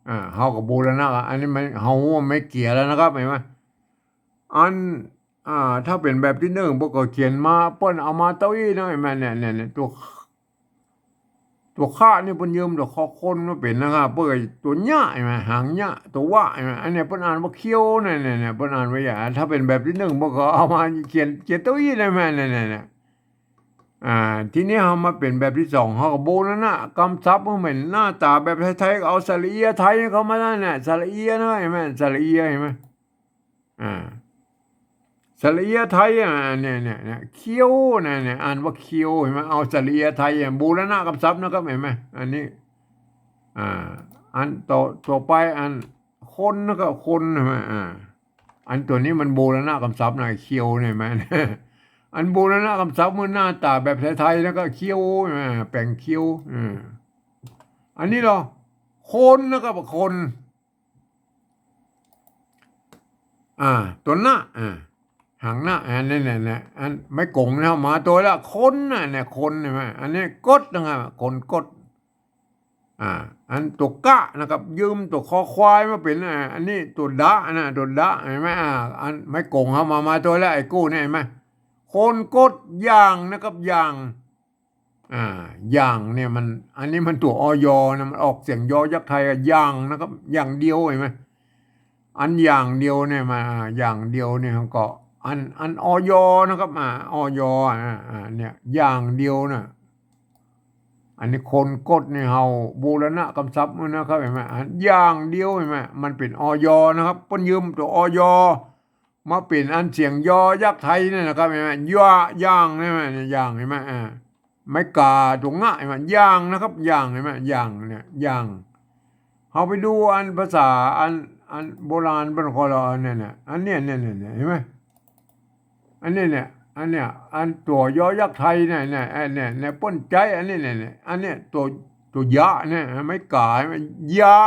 อ่า เฮาก็บูรณะละ อันนี้มัน เฮาว่าไม้เกี่ยแล้วนะครับ หันก่อ อัน อ่า ถ้าเป๋นแบบตี้นึ่ง เปิ้นก็เขียนมา เปิ้นเอามาเต้าอี้นะ หันก่อ เนี่ย เนี่ย เนี่ย ตั๋ว ตั๋วคะนี่เปิ้นยืมตั๋วคอคนมาเป๋นนะครับ เปิ้นก็ตั๋วเยียะ หันก่อ หางเยียะ ตั๋ววะ หันก่อ อันเนี้ยเปิ้นอ่านว่าเคี้ยว เนี่ย เนี่ย เนี่ย เปิ้นอ่านว่าอย่าง ถ้าเป๋นแบบตี้นึ่ง เปิ้นก็เอามาเขียน เขียนเต้าอี้นะ หันก่อ เนี่ย เนี่ย เนี่ย อ่า ทีนี้เฮามาเป๋นแบบตี้สอง เฮาก็บูรณะกำศัพท์ เฮาเป๋นหน้าต๋าแบบไทยๆ ก็เอาสระเอียะไทยเข้ามานั่นน่ะ สระเอียะนะ หันก่อ สระเอียะ หันก่อ อ่า สระเอียะไทย อ่า เนี่ย เนี่ย เนี่ย เคี้ยวนะ เนี่ย อ่านว่าเคี้ยว หันก่อ เอาสระเอียะไทย อ่ะ บูรณะกำศัพท์นะครับ หันก่อ อันนี้ อ่า อันต่อ ต่อไป อันคนนะครับ คน หันก่อ อ่า อันตั๋วนี้มันบูรณะกำศัพท์นะ เคี้ยวเนี่ย หันก่อ อันบูรณะกำศัพท์เมื่อหน้าต๋าแบบไทยๆ แล้วก็เคี้ยว อ่า แป๋งเคี้ยว อ่า อันนี้เหรอ คนนะครับ คน อ่า ตั๋วนะ อ่า หางนะ อันนี้เนี่ย เนี่ย อันไม้ก๋งนะ มาตั๋วละ คนนะ เนี่ย คน หันก่อ อันนี้กดนะครับ คนกด อ่า อันตั๋วกะนะครับ ยืมตั๋วคอควายมาเป๋น อ่า อันนี้ตั๋วดะนะ ตั๋วดะ หันก่อ อ่า อันไม้ก๋งเฮามา มาตั๋วละ ไอ้กู้เนี่ย หันก่อ คนกดยางนะครับ ยาง อ่า ยางเนี่ยมัน อันนี้มันตั๋ว อยอ นะ มันออกเสียงยอยักษ์ไทยอะ อย่างนะครับ อย่างเดียว หันก่อ อันอย่างเดียวเนี่ยมา อย่างเดียวเนี่ยก็ อัน อัน อยอ นะครับ อ่า อยอ อ่า อ่า เนี่ย อย่างเดียวนะ อันนี้คนกดนี่เฮาบูรณะกำศัพท์มันนะครับ หันก่อ อันอย่างเดียว หันก่อ มันเป๋น อยอ นะครับ เปิ้นยืมตั๋ว อยอ มาเป๋นอันเสียงยอยักษ์ไทยเนี่ยนะครับ หันก่อ ยะ อย่างเนี่ย หันก่อ อย่าง หันก่อ อ่า ไม้ก๋าตั๋วงะ หันก่อ อย่างนะครับ อย่าง หันก่อ อย่างเนี่ย อย่าง เฮาไปดูอันภาษาอัน อันโบราณเปิ้นก็ละอันเนี่ย เนี่ย อันเนี่ย เนี่ย เนี่ย เนี่ย หันก่อ อันนี้เนี่ย อันเนี่ย อันตั๋วยอยักษ์ไทยเนี่ย เนี่ย อันเนี่ย เนี่ย เปิ้นใจ๊อันนี้เนี่ย เนี่ย อันเนี่ย ตั๋ว ตั๋วยะเนี่ย ไม้ก๋า หันก่อ ยา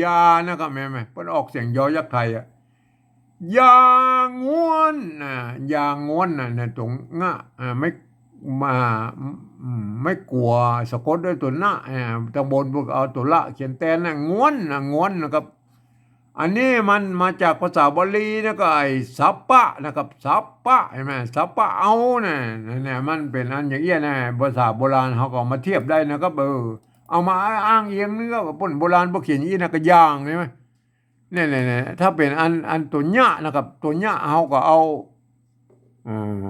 ยานะครับ หันก่อ เปิ้นออกเสียงยอยักษ์ไทยอะ ยางวน อ่า ยางวนน่ะ เนี่ย ตั๋วงะ อ่า ไม้ มา อืม ไม้กั๋วสะกดด้วยตั๋วนะ อ่า ตางบนเปิ้นก็เอาตั๋วละเขียนแตนน่ะ งวนน่ะ งวนนะครับ อันนี้มันมาจากภาษาบาลีนะ ก็ไอ้สัปปะนะครับ สัปปะ หันก่อ สัปปะเอาน่ะ เนี่ย มันเป๋นอันอย่างเอี้ยนะ ภาษาโบราณเฮาก็เอามาเทียบได้นะครับ เออ เอามาอ้างอิงนี่ก็เปิ้นโบราณเปิ้นเขียนอย่างอี้นะ ก็อย่าง หันก่อ เนี่ย เนี่ย เนี่ย ถ้าเป๋นอัน อันตั๋วยะนะครับ ตั๋วยะเฮาก็เอา เอ่อ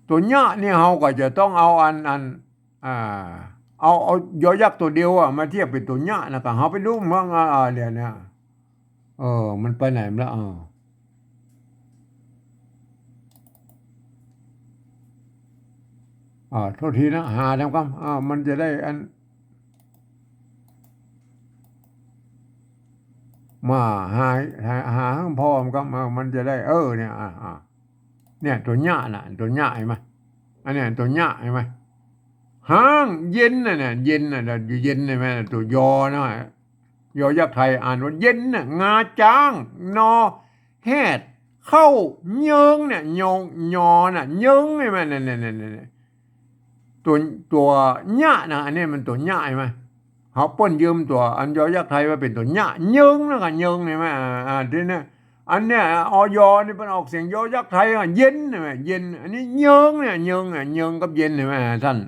ตั๋วยะนี่เฮาก็จะต้องเอาอัน อัน อ่า เอา เอายอยักษ์ตั๋วเดียวอะ มาเทียบเป๋นตั๋วยะนะครับ เฮาไปดูเมือง อ่า อ่า เดี๋ยวนะ เออ มันไปไหนมาละ เออ อ่า โทษทีนะ หาทำกำ อ่า มันจะได้อัน มาหา หา หาหื้อพ่อมันก็มา มันจะได้ เออ เนี่ย อ่า อ่า เนี่ย ตั๋วเยียะน่ะ ตั๋วเยียะ หันก่อ อันเนี้ยตั๋วเยียะ หันก่อ ฮ้างเย็นน่ะ เนี่ย เย็นน่ะ อยู่เย็น หันก่อ ตั๋วยอนะ ยอยักษ์ไทยอ่านว่าเย็นน่ะ งาจ๊าง นอแฮด เข้าเยิงเนี่ย ยอ ยอน่ะ เยิง หันก่อ เนี่ย เนี่ย เนี่ย เนี่ย ตั๋ว ตั๋วเยียะน่ะ อันนี้มันตั๋วเยียะ หันก่อ เฮาเปิ้นยืมตั๋วอันยอยักษ์ไทยมาเป๋นตั๋วเยียะ เยิงน่ะ เยิง หันก่อ อ่า อ่า ทีเนี้ย อันเนี้ย อ ยอ นี่เปิ้นออกเสียงยอยักษ์ไทยอ่ะ เย็น หันก่อ เย็น อันนี้เยิงเนี่ย เยิงอ่ะ เยิงกับเย็น หันก่อ ต้าน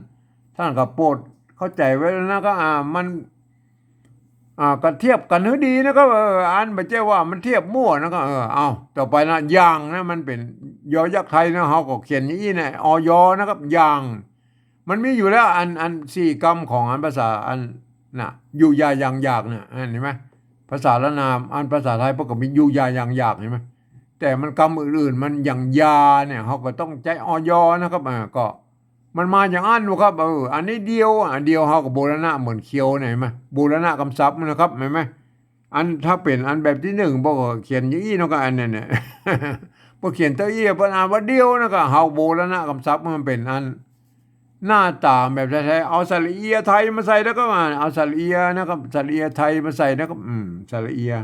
ต้านก็โปรดเข้าใจ๋ไว้แล้วนะ ก็ อ่า มัน อ่า ก็เทียบกั๋นหื้อดีนะ ก็ เออ อันบ่ใจ้ว่ามันเทียบมั่วนะ ก็ เออ เอา ต่อไปนะ อย่างนะ มันเป๋นยอยักษ์ไทยนะ เฮาก็เขียนอย่างอี้นะ อ ยอ นะครับ อย่าง มันมีอยู่แล้ว อัน อันสี่กำของอันภาษาอันน่ะ อยู่อย่าอย่างอยากน่ะ อันหันก่อ ภาษาล้านนา อันภาษาไทยเปิ้นก็มีอยู่อย่าอย่างอยาก หันก่อ แต่มันกำอื่นๆ มันอย่างยาเนี่ย เฮาก็ต้องใจ๊ อ ยอ นะครับ อ่า ก็ มันมาอย่างอั้นนะครับ เออ อันนี้เดียว อ่ะ เดียว เฮาก็บูรณะเหมือนเคียวเนี่ย หันก่อ บูรณะกำศัพท์นะครับ หันก่อ อันถ้าเป๋นอันแบบตี้นึ่ง เปิ้นก็เขียนอย่างอี้เนาะ ก็อันเนี้ย เนี่ย เปิ้นเขียนเต้าอี้ เปิ้นอ่านว่าเดียวนะ ก็เฮาบูรณะกำศัพท์มันเป๋นอันหน้าต๋าแบบไทยๆ เอาสระเอียไทยมาใส่แล้วก็อ่าน เอาสระเอียนะครับ สระเอียไทยมาใส่นะครับ อืม สระเอีย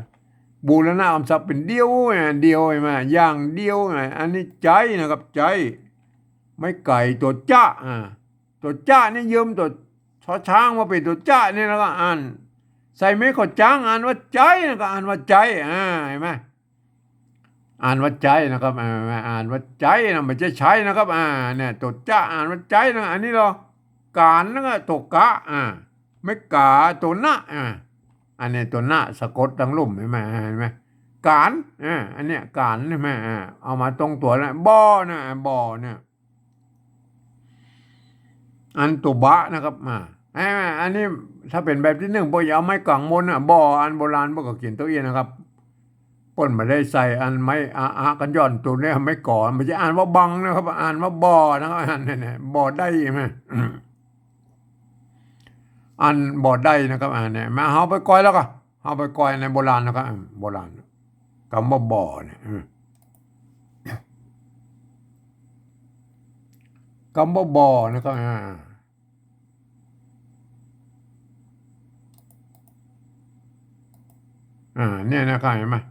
บูรณะกำศัพท์เป๋นเดียว อ่ะ เดียว หันก่อ อย่างเดียว อ่ะ อันนี้ใจ๊นะครับ ใจ๊ ไม้ไก๋ตั๋วจ๊ะ อ่า ตั๋วจ๊ะนี่ยืมตั๋ว ชอช้างมาเป๋นตั๋วจ๊ะนี่ แล้วก็อ่าน ใส่ไม้ขอจ๊าง อ่านว่าใจ๊นะ ก็อ่านว่าใจ๊ อ่า หันก่อ อ่านว่าใจ๊นะครับ อ่า อ่านว่าใจ๊นะ บ่ใจ้ใช้นะครับ อ่า เนี่ย ตั๋วจ๊ะอ่านว่าใจ๊นะ อันนี้ลอก๋าน แล้วก็ตั๋วกะ อ่า ไม้ก๋า ตั๋วนะ อ่า อันนี้ตั๋วนะสะกดตังลุ่ม หันก่อ หันก่อ ก๋าน อ่า อันเนี้ยก๋าน หันก่อ อ่า เอามาตรงตั๋วนะ บ่อนะ บ่อเนี่ย อันตั๋วบะนะครับ อ่า อ่า อันนี้ถ้าเป๋นแบบตี้นึ่ง เปิ้นจะเอาไม้ก๋างมนน่ะ บ่อ อันโบราณเปิ้นก็เขียนเต้าอี้นะครับ เปิ้นบ่ได้ใส่อันไม้ อะ อะ กัญญอน ตั๋วเนี้ย ไม้ก๋อ มันจะอ่านว่าบังนะครับ อ่านว่าบ่อนะครับ อันนี้เนี่ย บ่ได้ หันก่อ อันบ่ได้นะครับ อันเนี้ย มา เฮาไปก่อยแล้วก็ เฮาไปก่อยในโบราณนะครับ อ่า โบราณ กำว่าบ่อเนี่ย อืม กำว่าบ่อนะครับ อ่า อ่า เนี่ยนะครับ หันก่อ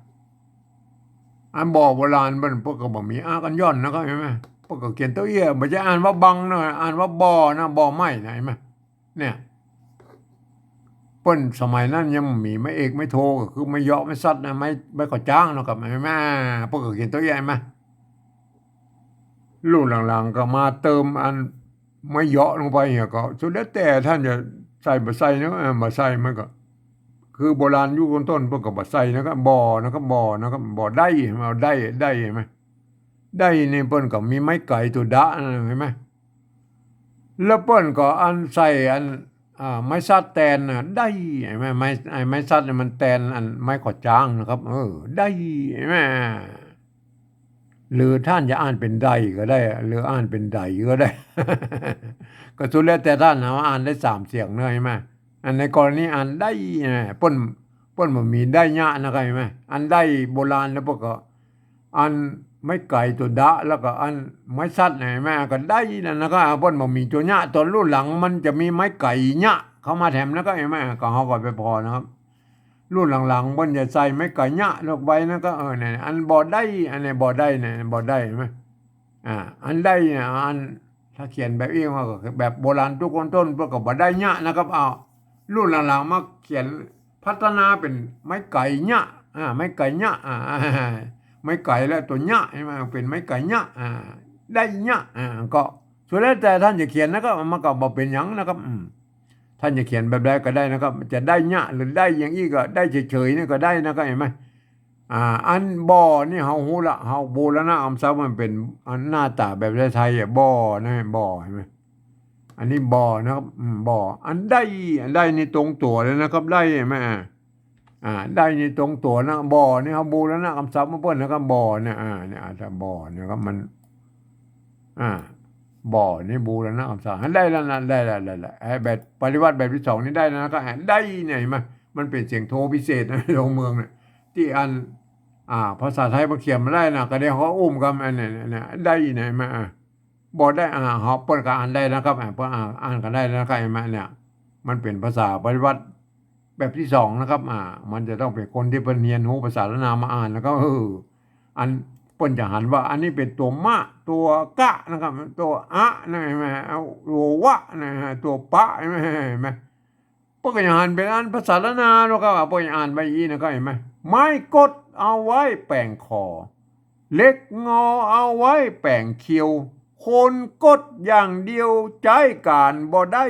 อันบ่อโบราณเปิ้น เปิ้นก็บ่มี อะ กัญญอนนะครับ หันก่อ เปิ้นก็เขียนเต้าอี้ บ่ใจ้อ่านว่าบังนะ อ่านว่าบ่อนะ บ่อไม้นะ หันก่อ เนี่ย เปิ้นสมัยนั้นยังบ่มีไม้เอกไม้โท ก็คือไม้เยาะไม้สัดนะ ไม้ ไม้ขอจ๊างเนาะครับ หันก่อ เปิ้นก็เขียนเต้าอี้ หันก่อ รุ่นหลังๆ ก็มาเติมอันไม้เยาะลงไปเนี่ย ก็สุดแล้วแต่ต้านจะใส่บ่ใส่เนาะ เออ บ่ใส่มันก็ คือโบราณยุคต้นๆ เปิ้นก็บ่ใส่นะครับ บ่อนะครับ บ่อนะครับ บ่อได้ เอาได้ ได้ หันก่อ ได้นี่เปิ้นก็มีไม้ไก๋ตั๋วดะนะ หันก่อ แล้วเปิ้นก็อันใส่อัน อ่า ไม้สัดแตนน่ะ ได้ หันก่อ ไม้ ไอ้ไม้สัดเนี่ยมันแตนอันไม้ขอจ๊างนะครับ เออ ได้ หันก่อ หรือต้านจะอ่านเป๋นได้ก็ได้ หรืออ่านเป๋นไดก็ได้ ก็สุดแล้วแต่ต้านนะ ว่าอ่านได้สามเสียงเนาะ หันก่อ อันในกรณีอ่านได้นะ เปิ้น เปิ้นบ่มีได้เยียะนะครับ หันก่อ อันได้โบราณแล้วเปิ้นก็ อันไม้ไก๋ตั๋วดะ แล้วก็อันไม้สัด หันก่อ ก็ได้นั่นนะครับ เปิ้นบ่มีตั๋วเยียะ ต๋อนรุ่นหลังมันจะมีไม้ไก๋เยียะเข้ามาแถมนะครับ หันก่อ ก็เฮาก็ไปผ่อนะครับ รุ่นหลังๆ เปิ้นจะใส่ไม้ไก๋เยียะลงไปนะครับ เออ เนี่ย อันบ่ได้ อันนี้บ่ได้เนี่ย บ่ได้ หันก่อ อ่า อันได้เนี่ย อัน ถ้าเขียนแบบอี้มันก็แบบโบราณยุคต้นๆ เปิ้นก็บ่ได้เยียะนะครับ เอา รุ่นหลังๆ มาเขียนพัฒนาเป๋นไม้ไก๋เยียะ อ่า ไม้ไก๋เยียะ อ่า ไม้ไก๋แล้วตั๋วเยียะ หันก่อ เป๋นไม้ไก๋เยียะ อ่า ได้เยียะ อ่า ก็สุดแล้วแต่ต้านจะเขียนนะครับ มันก็บ่เป๋นหยังนะครับ อืม ต้านจะเขียนแบบใดก็ได้นะครับ จะได้เยียะหรือได้อย่างอี้ก็ได้เฉยๆ นี่ก็ได้นะครับ หันก่อ อ่า อันบ่อนี่เฮาฮู้ละ เฮาบูรณะกำศัพท์มันเป๋นอันหน้าต๋าแบบไทยๆ อ่ะ บ่อนะ บ่อ หันก่อ อันนี้บ่อนะครับ อืม บ่อ อันได้ อันได้นี่ตรงตั๋วเลยนะครับ ได้ หันก่อ อ่า อ่า ได้นี่ตรงตั๋วนะ บ่อนี่เฮาบูรณะกำศัพท์มาเปิ้นนะครับ บ่อเนี่ย อ่า เนี่ย อาจจะบ่อเนี่ยครับ มัน อ่า บ่อนี่บูรณะกำศัพท์ ได้แล้วนะ ได้แล้ว ได้แล้ว ไอ้แบบปริวรรตแบบตี้สองนี่ได้แล้วนะครับ อ่า ได้เนี่ย หันก่อ มันเป๋นเสียงโทพิเศษนะ โทเมืองเนี่ย ตี้อัน อ่า ภาษาไทยบ่เขียนบ่ได้นะ ก็เดี๋ยวเขาอุ้มกำ อันนี้ เนี่ย ได้ไหนมา อ่ะ บ่ได้ อ่า เขา เปิ้นก็อ่านได้นะครับ อ่า เปิ้นอ่าน อ่านก็ได้นะครับ เห็นไหมเนี่ย มันเป๋นภาษาปริวรรตแบบตี้สองนะครับ อ่า มันจะต้องเป๋นคนตี้เปิ้นเฮียนฮู้ภาษาล้านนามาอ่าน แล้วก็ เออ อัน เปิ้นจะหันว่าอันนี้เป๋นตั๋วมะ ตั๋วกะนะครับ ตั๋วอะนะ เห็นไหม เอา ตั๋ววะนะฮะ ตั๋วปะ เห็นไหม เห็นไหม เปิ้นก็จะหันเป๋นอันภาษาล้านนาเนาะครับ เปิ้นจะอ่านไปอี้นะครับ เห็นไหม ไม้ก๊ดเอาไว้แป๋งขอ เหล็กงอเอาไว้แป๋งเคียว คนก๊ดอย่างเดียวใจ๊ก๋านบ่ได้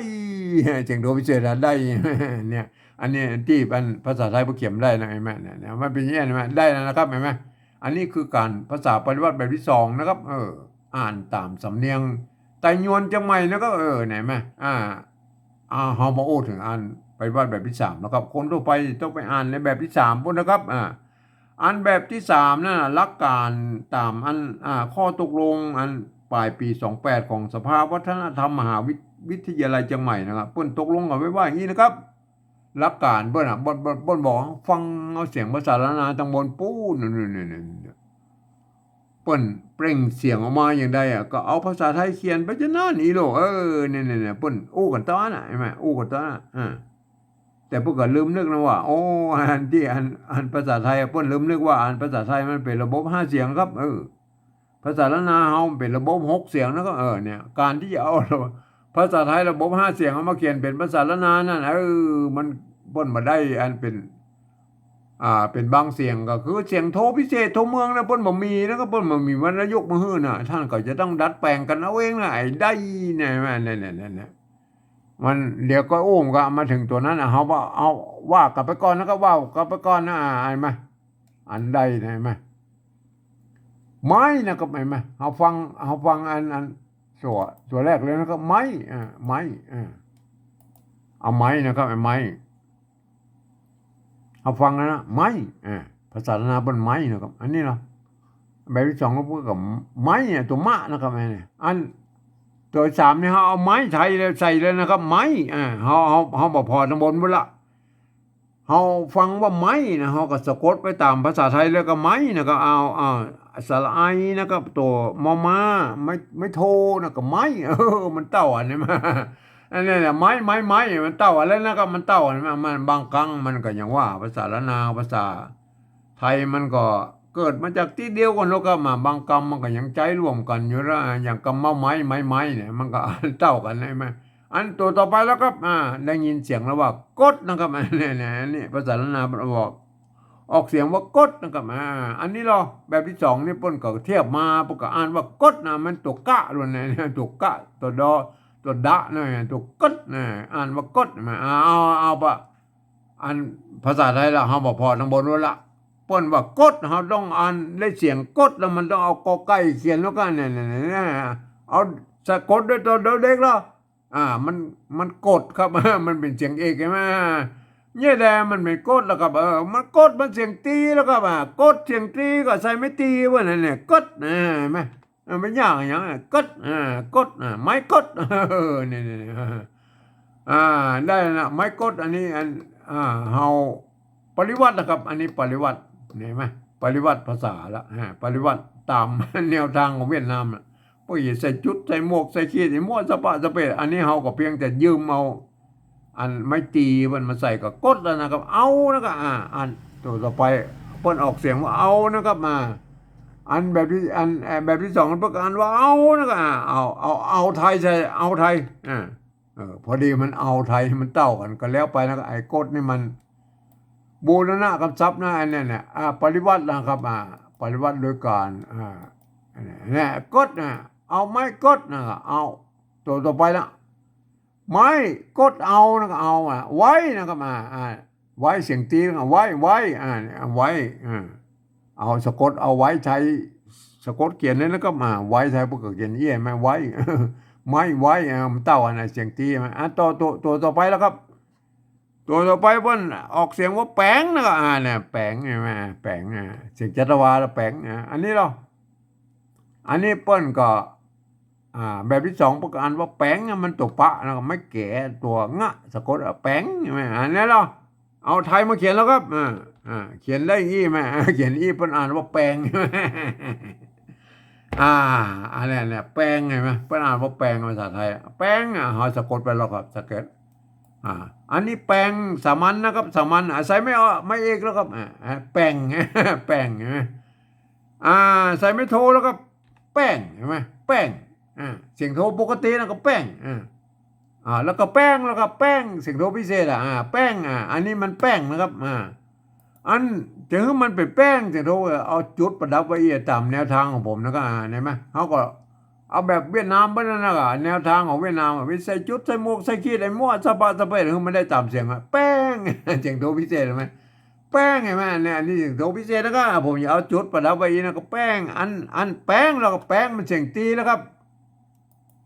เสียงโทพิเศษอะ ได้ เนี่ย อันนี้ตี้อันภาษาไทยบ่เขียนได้นะ เห็นไหม เนี่ย เนี่ย มันเป๋นอย่างนี้ เห็นไหม ได้แล้วนะครับ เห็นไหม อันนี้คือก๋านภาษาปริวรรตแบบตี้สองนะครับ เออ อ่านต๋ามสำเนียงไตยวนเจียงใหม่นะครับ เออ เห็นไหม อ่า อ่า เฮามาอู้เถิงอันปริวรรตแบบตี้สามนะครับ คนทั่วไปต้องไปอ่านในแบบตี้สามปู้นนะครับ อ่า อันแบบตี้สามนั่นน่ะ หลักก๋านต๋ามอัน อ่า ข้อตกลงอันป๋ายปี๋สองแปดของสภาวัฒนธรรมมหาวิ วิทยาลัยเจียงใหม่นะครับ เปิ้นตกลงกั๋นไว้ว่าอย่างนี้นะครับ หลักก๋านเปิ้นอะ เปิ้น เปิ้น เปิ้นบอกฟังเอาเสียงภาษาล้านนาตังบนปู้น นั่นๆๆๆ เปิ้นเปล่งเสียงออกมาอย่างใดอะ ก็เอาภาษาไทยเขียนไปจะนั้นอี้โล เออ เนี่ยๆๆ เปิ้นอู้กั๋นต๋อนน่ะ เห็นไหม อู้กั๋นต๋อนน่ะ อ่า แต่เปิ้นก็ลืมนึกนะว่า โอ้ อันตี้อัน อันภาษาไทยอะ เปิ้นลืมนึกว่าอันภาษาไทยมันเป๋นระบบห้าเสียงครับ เออ ภาษาล้านนาเฮาเป๋นระบบหกเสียงนะครับ เออ เนี่ย ก๋านตี้จะเอาภาษาไทยระบบห้าเสียงเอามาเขียนเป๋นภาษาล้านนานั่น เออ มัน เปิ้นบ่ได้อันเป๋น อ่า เป๋นบางเสียง ก็คือเสียงโทพิเศษโทเมืองนะ เปิ้นบ่มีนะครับ เปิ้นบ่มีวรรณยุกต์มาหื้อนะ ต้านก็จะต้องดัดแป๋งกั๋นเอาเองนะ ไอ้ได้เนี่ย แม่น เนี่ยๆๆๆ มัน เดี๋ยวก็อู้มก็มาเถิงตั๋วนั้นน่ะ เฮาว่า เอา ว่ากั๋นไปก่อนนะ ก็ว่ากั๋นไปก่อนนะ อ่า เห็นไหม อันได้นะ เห็นไหม ไม้นะครับ เห็นไหม เฮาฟัง เฮาฟังอัน อันตั๋ว ตั๋วแรกเลยนะครับ ไม้ อ่า ไม้ อ่า เอาไม้นะครับ ไอ้ไม้ เฮาฟังนะ ไม้ อ่า ภาษาล้านนาเปิ้นไม้นะครับ อันนี้เนาะ แบบตี้สองก็พูดกับไม้อะ ตั๋วมะนะครับ อันนี้ อันตั๋วตี้สามนี่เฮาเอาไม้ไทยเลยใส่เลยนะครับ ไม้ อ่า เฮา เฮา เฮาบ่ผ่อตังบนปู้นละ เฮาฟังว่าไม้นะ เฮาก็สะกดไปต๋ามภาษาไทยเลยก็ไม้นะ ก็เอา เอา สระไอนะ ก็ตั๋วมอม้า ไม้ ไม้โทนะ ก็ไม้ เออ มันเต้าอันนี้มา อันนี้แหละ ไม้ ไม้ ไม้ มันเต้าอันนั้นนะ ก็มันเต้าอันนั้นมา มันบางครั้งมันก็อย่างว่าภาษาล้านนา ภาษาไทยมันก็เกิดมาจากตี้เดียวกั๋นแล้วก็มา บางกำมันก็ยังใจ๊ร่วมกั๋นอยู่แล้ว อย่างกำว่าไม้ ไม้ ไม้เนี่ย มันก็เต้ากั๋นใช่ไหม อันตั๋วต่อไปแล้วครับ อ่า ได้ยินเสียงแล้วว่าก๊ดนะครับ อันนี้เนี่ย อันนี้ภาษาล้านนาบอก ออกเสียงว่าก๊ดนะครับ อ่า อันนี้ลอ แบบตี้สองนี่เปิ้นก็เทียบมา เปิ้นก็อ่านว่าก๊ดนะ มันตั๋วกะล้วนนะ ตั๋วกะ ตั๋วดอ ตั๋วดะนะ ตั๋วก๊ดนะ อ่านว่าก๊ดมา เอา เอา เอาปะ อันภาษาไทยละ เฮาบ่ผ่อตังบนปู้นละ เปิ้นว่าก๊ด เฮาต้องอ่านได้เสียงก๊ด แล้วมันต้องเอากอไก่เขียนแล้วก็เนี่ย เนี่ย เนี่ย เนี่ย เอาสะกดด้วยตั๋วดอเด็กแล้ว อ่า มัน มันกดครับ มันเป๋นเสียงเอกใช่ไหม เนี่ยแหละมันเป๋นก๊ดแล้วครับ เออ มันก๊ด มันเสียงตี๋แล้วครับ อ่า ก๊ดเสียงตี๋ก็ใส่ไม้ตี๋ว่านั่นเนี่ย ก๊ด อ่า เห็นไหม เออ มันยากอย่างเงี้ย ก๊ด อ่า ก๊ด อ่า ไม้ก๊ด เออ เนี่ย เนี่ย เนี่ย อ่า ได้นะ ไม้ก๊ด อันนี้ อัน อ่า เฮาปริวรรตนะครับ อันนี้ปริวรรต เห็นไหม ปริวรรตภาษาละ อ่า ปริวรรตต๋ามแนวตางของเวียดนามน่ะ เปิ้นจะใส่จุด ใส่หมวก ใส่ขีด ใส่มั่วสะปะสะเปะ อันนี้เฮาก็เพียงแต่ยืมเอา อันไม้ตี๋เปิ้นมาใส่ก็ก๊ดแล้วนะครับ เอานะครับ อ่า อันตั๋วต่อไป เปิ้นออกเสียงว่าเอานะครับ อ่า อันแบบตี้ อัน เอ่อ แบบตี้สองเปิ้นก็อ่านว่าเอานะครับ อ่า เอา เอา เอาไทยใส่ เอาไทย อ่า เออ พอดีมันเอาไทย มันเต้ากั๋น ก็แล้วไปนะครับ ไอ้ก๊ดนี่มันบูรณะกำศัพท์นะ อันเนี้ยเนี่ย อ่า ปริวรรตนะครับ อ่า ปริวรรตโดยก๋าน อ่า เนี่ย ก๊ดนะ เอาไม้ก๊ดนะครับ เอา ตั๋วต่อไปละ ไม้ก๊ดเอานะครับ เอาอะ ไว้นะครับ อ่า อ่า ไว้เสียงตี๋นะครับ ไว้ ไว้ อ่า ไว้ อ่า เอาสะกด เอาไว้ไทย สะกดเขียนเลยนะครับ อ่า ไว้ไทยเปิ้นก็เขียนเอี้ย ไม้ไว้ ไม้ไว้ อ่า มันเต้าอันนั้นเสียงตี๋มา อ่า ตั๋ว ตั๋ว ตั๋วต่อไปแล้วครับ ตั๋วต่อไปเปิ้นออกเสียงว่าแป๋งนะครับ อ่า เนี่ย แป๋ง เห็นไหม แป๋ง อ่า เสียงจัตวาละ แป๋ง อ่า อันนี้ลอ อันนี้เปิ้นก็ อ่า แบบตี้สองเปิ้นก็อ่านว่าแป๋ง มันตั๋วปะนะครับ ไม้แก๋ ตั๋วงะ สะกด อ่ะ แป๋ง เห็นไหม อันนี้ลอ เอาไทยมาเขียนแล้วครับ อ่า อ่า เขียนได้อี้ไหม อ่า เขียนอี้เปิ้นอ่านว่าแปง อ่า อันนี้เนี่ย แปง หันก่อ เปิ้นอ่านว่าแปง ภาษาไทย แปง อ่ะ เฮาสะกดไปแล้วครับ สะกด อ่า อันนี้แปงสามัญนะครับ สามัญ อ่ะ ใส่ไม้เอ ไม้เอกแล้วครับ อ่า อ่า แปง แปง หันก่อ อ่า ใส่ไม้โทแล้วก็แป้ง หันก่อ แป้ง อ่า เสียงโทปกติแล้วก็แป้ง อ่า อ่า แล้วก็แป้ง แล้วก็แป้ง เสียงโทพิเศษอ่ะ อ่า แป้ง อ่า อันนี้มันแป้งนะครับ อ่า อันจะหื้อมันเป๋นแป้ง เสียงโท เอาจุดประดับไว้อี้ต๋ามแนวทางของผมนะก็ อ่า หันก่อ เฮาก็เอาแบบเวียดนามเปิ้นนั่นนะก็ แนวทางของเวียดนามอ่ะ ไปใส่จุด ใส่หมวก ใส่ขีด ไอ้มั่วสะบะสะเปะ หื้อมันได้ต๋ามเสียงอ่ะ แป้ง เสียงโทพิเศษ หันก่อ แป้ง หันก่อ เนี่ย อันนี้เสียงโทพิเศษนะก็ ผมจะเอาจุดประดับไว้อี้นะก็ แป้ง อัน อันแป้ง แล้วก็แป้ง มันเสียงตีแล้วครับ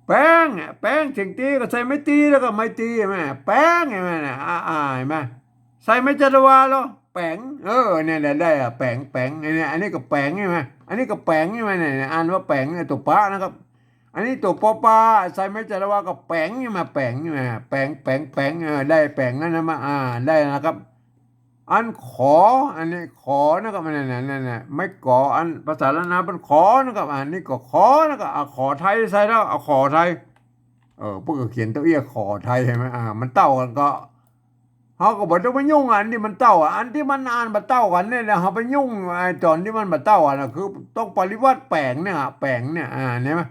แป้ง แป้ง เสียงตี ก็ใส่ไม้ตี แล้วก็ไม้ตี หันก่อ แป้ง หันก่อ เนี่ย อ่า อ่า หันก่อ ใส่ไม้จัตวาแล้ว แป๋ง เออ เนี่ย ได้ ได้อ่ะ แป๋ง แป๋ง เนี่ย อันนี้ก็แป๋ง หันก่อ อันนี้ก็แป๋ง หันก่อ เนี่ย อ่านว่าแป๋ง เนี่ย ตั๋วปะนะครับ อันนี้ตั๋วปอปา ใส่ไม้จัตวาก็แป๋ง หันก่อ แป๋ง หันก่อ แป๋ง แป๋ง แป๋ง เออ ได้แป๋งนั่นนะมา อ่า ได้นะครับ อันขอ อันนี้ขอนะครับ นั่นน่ะ นั่นน่ะ ไม้กอ อันภาษาล้านนาเปิ้นขอนะครับ อันนี้ก็ขอนะครับ เอาขอไทยใส่แล้ว เอาขอไทย เออ เปิ้นก็เขียนตั๋วอี้ขอไทย หันก่อ อ่า มันเต้ากั๋นก็ เฮาก็บ่ต้องไปยุ่งอันตี้มันเต้าอ่ะ อันตี้มันอ่านบ่เต้ากั๋นเนี่ยนะ เฮาไปยุ่งไอ้ต๋อนตี้มันบ่เต้าอ่ะนะ คือต้องปริวรรตแป๋งเนี่ยอ่ะ แป๋งเนี่ย อ่า หันก่อ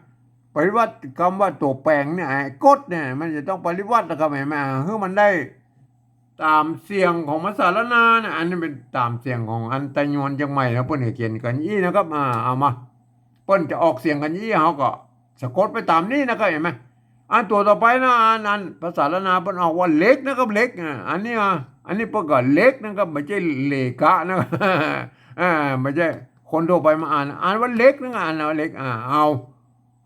ปริวรรตกำว่าตั๋วแป๋งเนี่ย ไอ้กดเนี่ย มันจะต้องปริวรรตนะครับ หันก่อ อ่า หื้อมันได้ ต๋ามเสียงของภาษาล้านนาเนี่ย อันนี้เป๋นต๋ามเสียงของอันไตยวนเจียงใหม่นะ เปิ้นก็เขียนกั๋นอี้นะครับ อ่า เอามา เปิ้นจะออกเสียงกั๋นอี้ เฮาก็สะกดไปต๋ามนี้นะครับ หันก่อ อันตั๋วต่อไปนะ อัน อันภาษาล้านนาเปิ้นออกว่าเหล็กนะครับ เหล็ก อ่า อันนี้อ่ะ อันนี้เปิ้นก็เหล็กนะครับ บ่ใจ้เหลกะนะครับ อ่า บ่ใจ้คนทั่วไปมาอ่าน อ่านว่าเหล็กนะ อ่านว่าเหล็ก อ่า เอา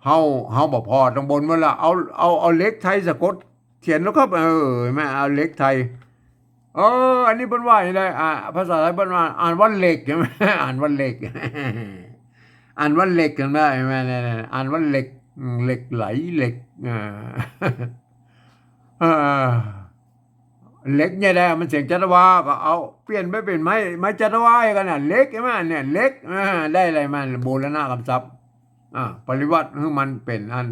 เฮา เฮาบ่ผ่อตังบนมันละ เอา เอา เอาเหล็กไทยสะกดเขียนแล้วครับ เออ หันก่อ เอาเหล็กไทย เออ อันนี้เปิ้นว่าอย่างไร อ่า ภาษาไทยเปิ้นว่า อ่านว่าเหล็ก หันก่อ อ่านว่าเหล็ก อ่านว่าเหล็ก หันก่อ หันก่อ เนี่ย เนี่ย อ่านว่าเหล็ก อืม เหล็กไหล เหล็ก อ่า เออ เหล็กเนี่ยแหละ มันเสียงจัตวา ก็เอาเปลี่ยนไปเป๋นไม้ ไม้จัตวากั๋นน่ะ เหล็ก หันก่อ เนี่ย เหล็ก อ่า ได้อะไรมา บูรณะกำศัพท์ อ่า ปริวรรตหื้อมันเป๋นอัน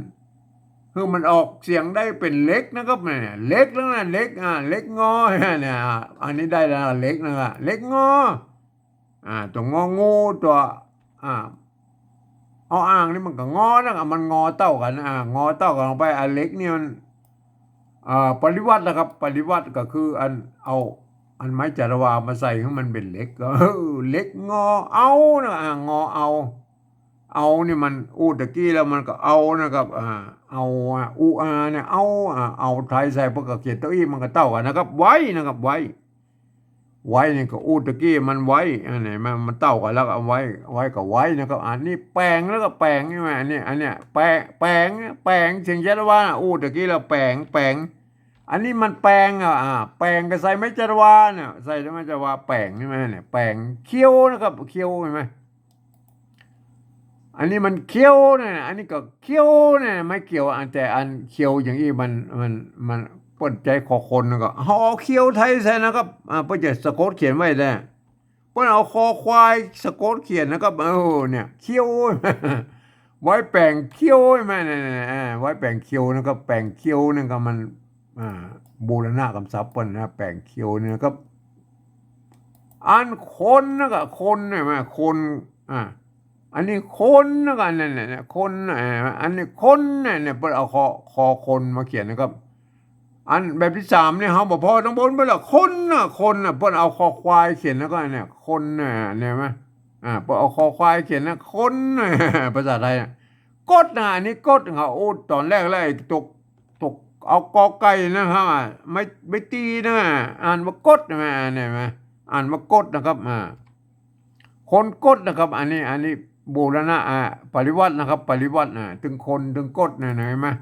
หื้อมันออกเสียงได้เป๋นเหล็กนะครับ เนี่ย เหล็กแล้วนะ เหล็ก อ่า เหล็กงอ เนี่ย อ่า อันนี้ได้แล้ว เหล็กนะครับ เหล็กงอ อ่า ตั๋วงองู ตั๋ว อ่า ออ่างนี่มันก็งอนะครับ มันงอเต้ากั๋น อ่า งอเต้ากั๋นลงไป อ่า เหล็กนี่มัน อ่า ปริวรรตนะครับ ปริวรรตก็คืออันเอา อันไม้จัตวามาใส่หื้อมันเป๋นเหล็ก ก็ เออ เหล็กงอเอานะ อ่า งอเอา เอานี่มันอู้ตะกี้แล้วมันก็เอานะครับ อ่า เอา อ่ะ อูอาเนี่ย เอา อ่า เอาไทยใส่ เปิ้นก็เขียนตั๋วอี้ มันก็เต้ากั๋นนะครับ ไว้นะครับ ไว้ ไว้นี่ก็อู้ตะกี้มันไว้ อันนี้มัน มันเต้ากั๋นแล้วก็ไว้ ไว้ก็ไว้นะครับ อันนี้แป๋งแล้วก็แป๋ง หันก่อ อันนี้ อันเนี้ย แป๋ง แป๋ง แป๋ง เสียงจัตวา อู้ตะกี้แล้วแป๋ง แป๋ง อันนี้มันแป๋ง อ่ะ อ่า แป๋งก็ใส่ไม้จัตวาเนี่ย ใส่ไม้จัตวา แป๋ง หันก่อ เนี่ย แป๋ง เขียวนะครับ เขียว หันก่อ อันนี้มันเขียวเนี่ย อันนี้ก็เขียวเนี่ย ไม้เขียว อัน แต่อันเขียวอย่างอี้มัน มัน มัน เปิ้นใจ๊คอคนแล้วก็ เอาเขียวไทยใส่นะครับ อ่า เปิ้นจะสะกดเขียนไว้แหละ เปิ้นเอาคอควายสะกดเขียนนะครับ เออ เนี่ย เขียว ไว้แป๋งเขียว หันก่อ เนี่ย เนี่ย อ่า ไว้แป๋งเขียวนะครับ แป๋งเขียวนี่ก็มัน อ่า บูรณะกำศัพท์เปิ้นนะ แป๋งเขียวนี่นะครับ อันคนนะก็ คน หันก่อ คน อ่า อันนี้คนนะก็ เนี่ย เนี่ย เนี่ย คน อ่า อันนี้คนเนี่ย เนี่ย เปิ้นเอาคอ คอคนมาเขียนนะครับ อันแบบตี้สามเนี่ย เฮาบ่ผ่อตังบนไปละ คนน่ะ คนน่ะ เปิ้นเอาคอควายเขียนแล้วก็เนี่ย คนน่ะ เนี่ย หันก่อ อ่า เปิ้นเอาคอควายเขียนนะ คนน่ะ ภาษาไทยน่ะ กดนะ อันนี้กด เขาอู้ต๋อนแรกแล้ว ไอ้ตก ตก เอากอไก่นะฮะ ไม้ ไม้ตีนะ อ่านว่ากดนะ เนี่ย หันก่อ อ่านว่ากดนะครับ อ่า คนกดนะครับ อันนี้ อันนี้บูรณะ อ่า ปริวรรตนะครับ ปริวรรต อ่า ตึงคน ตึงกดเนี่ย หันก่อ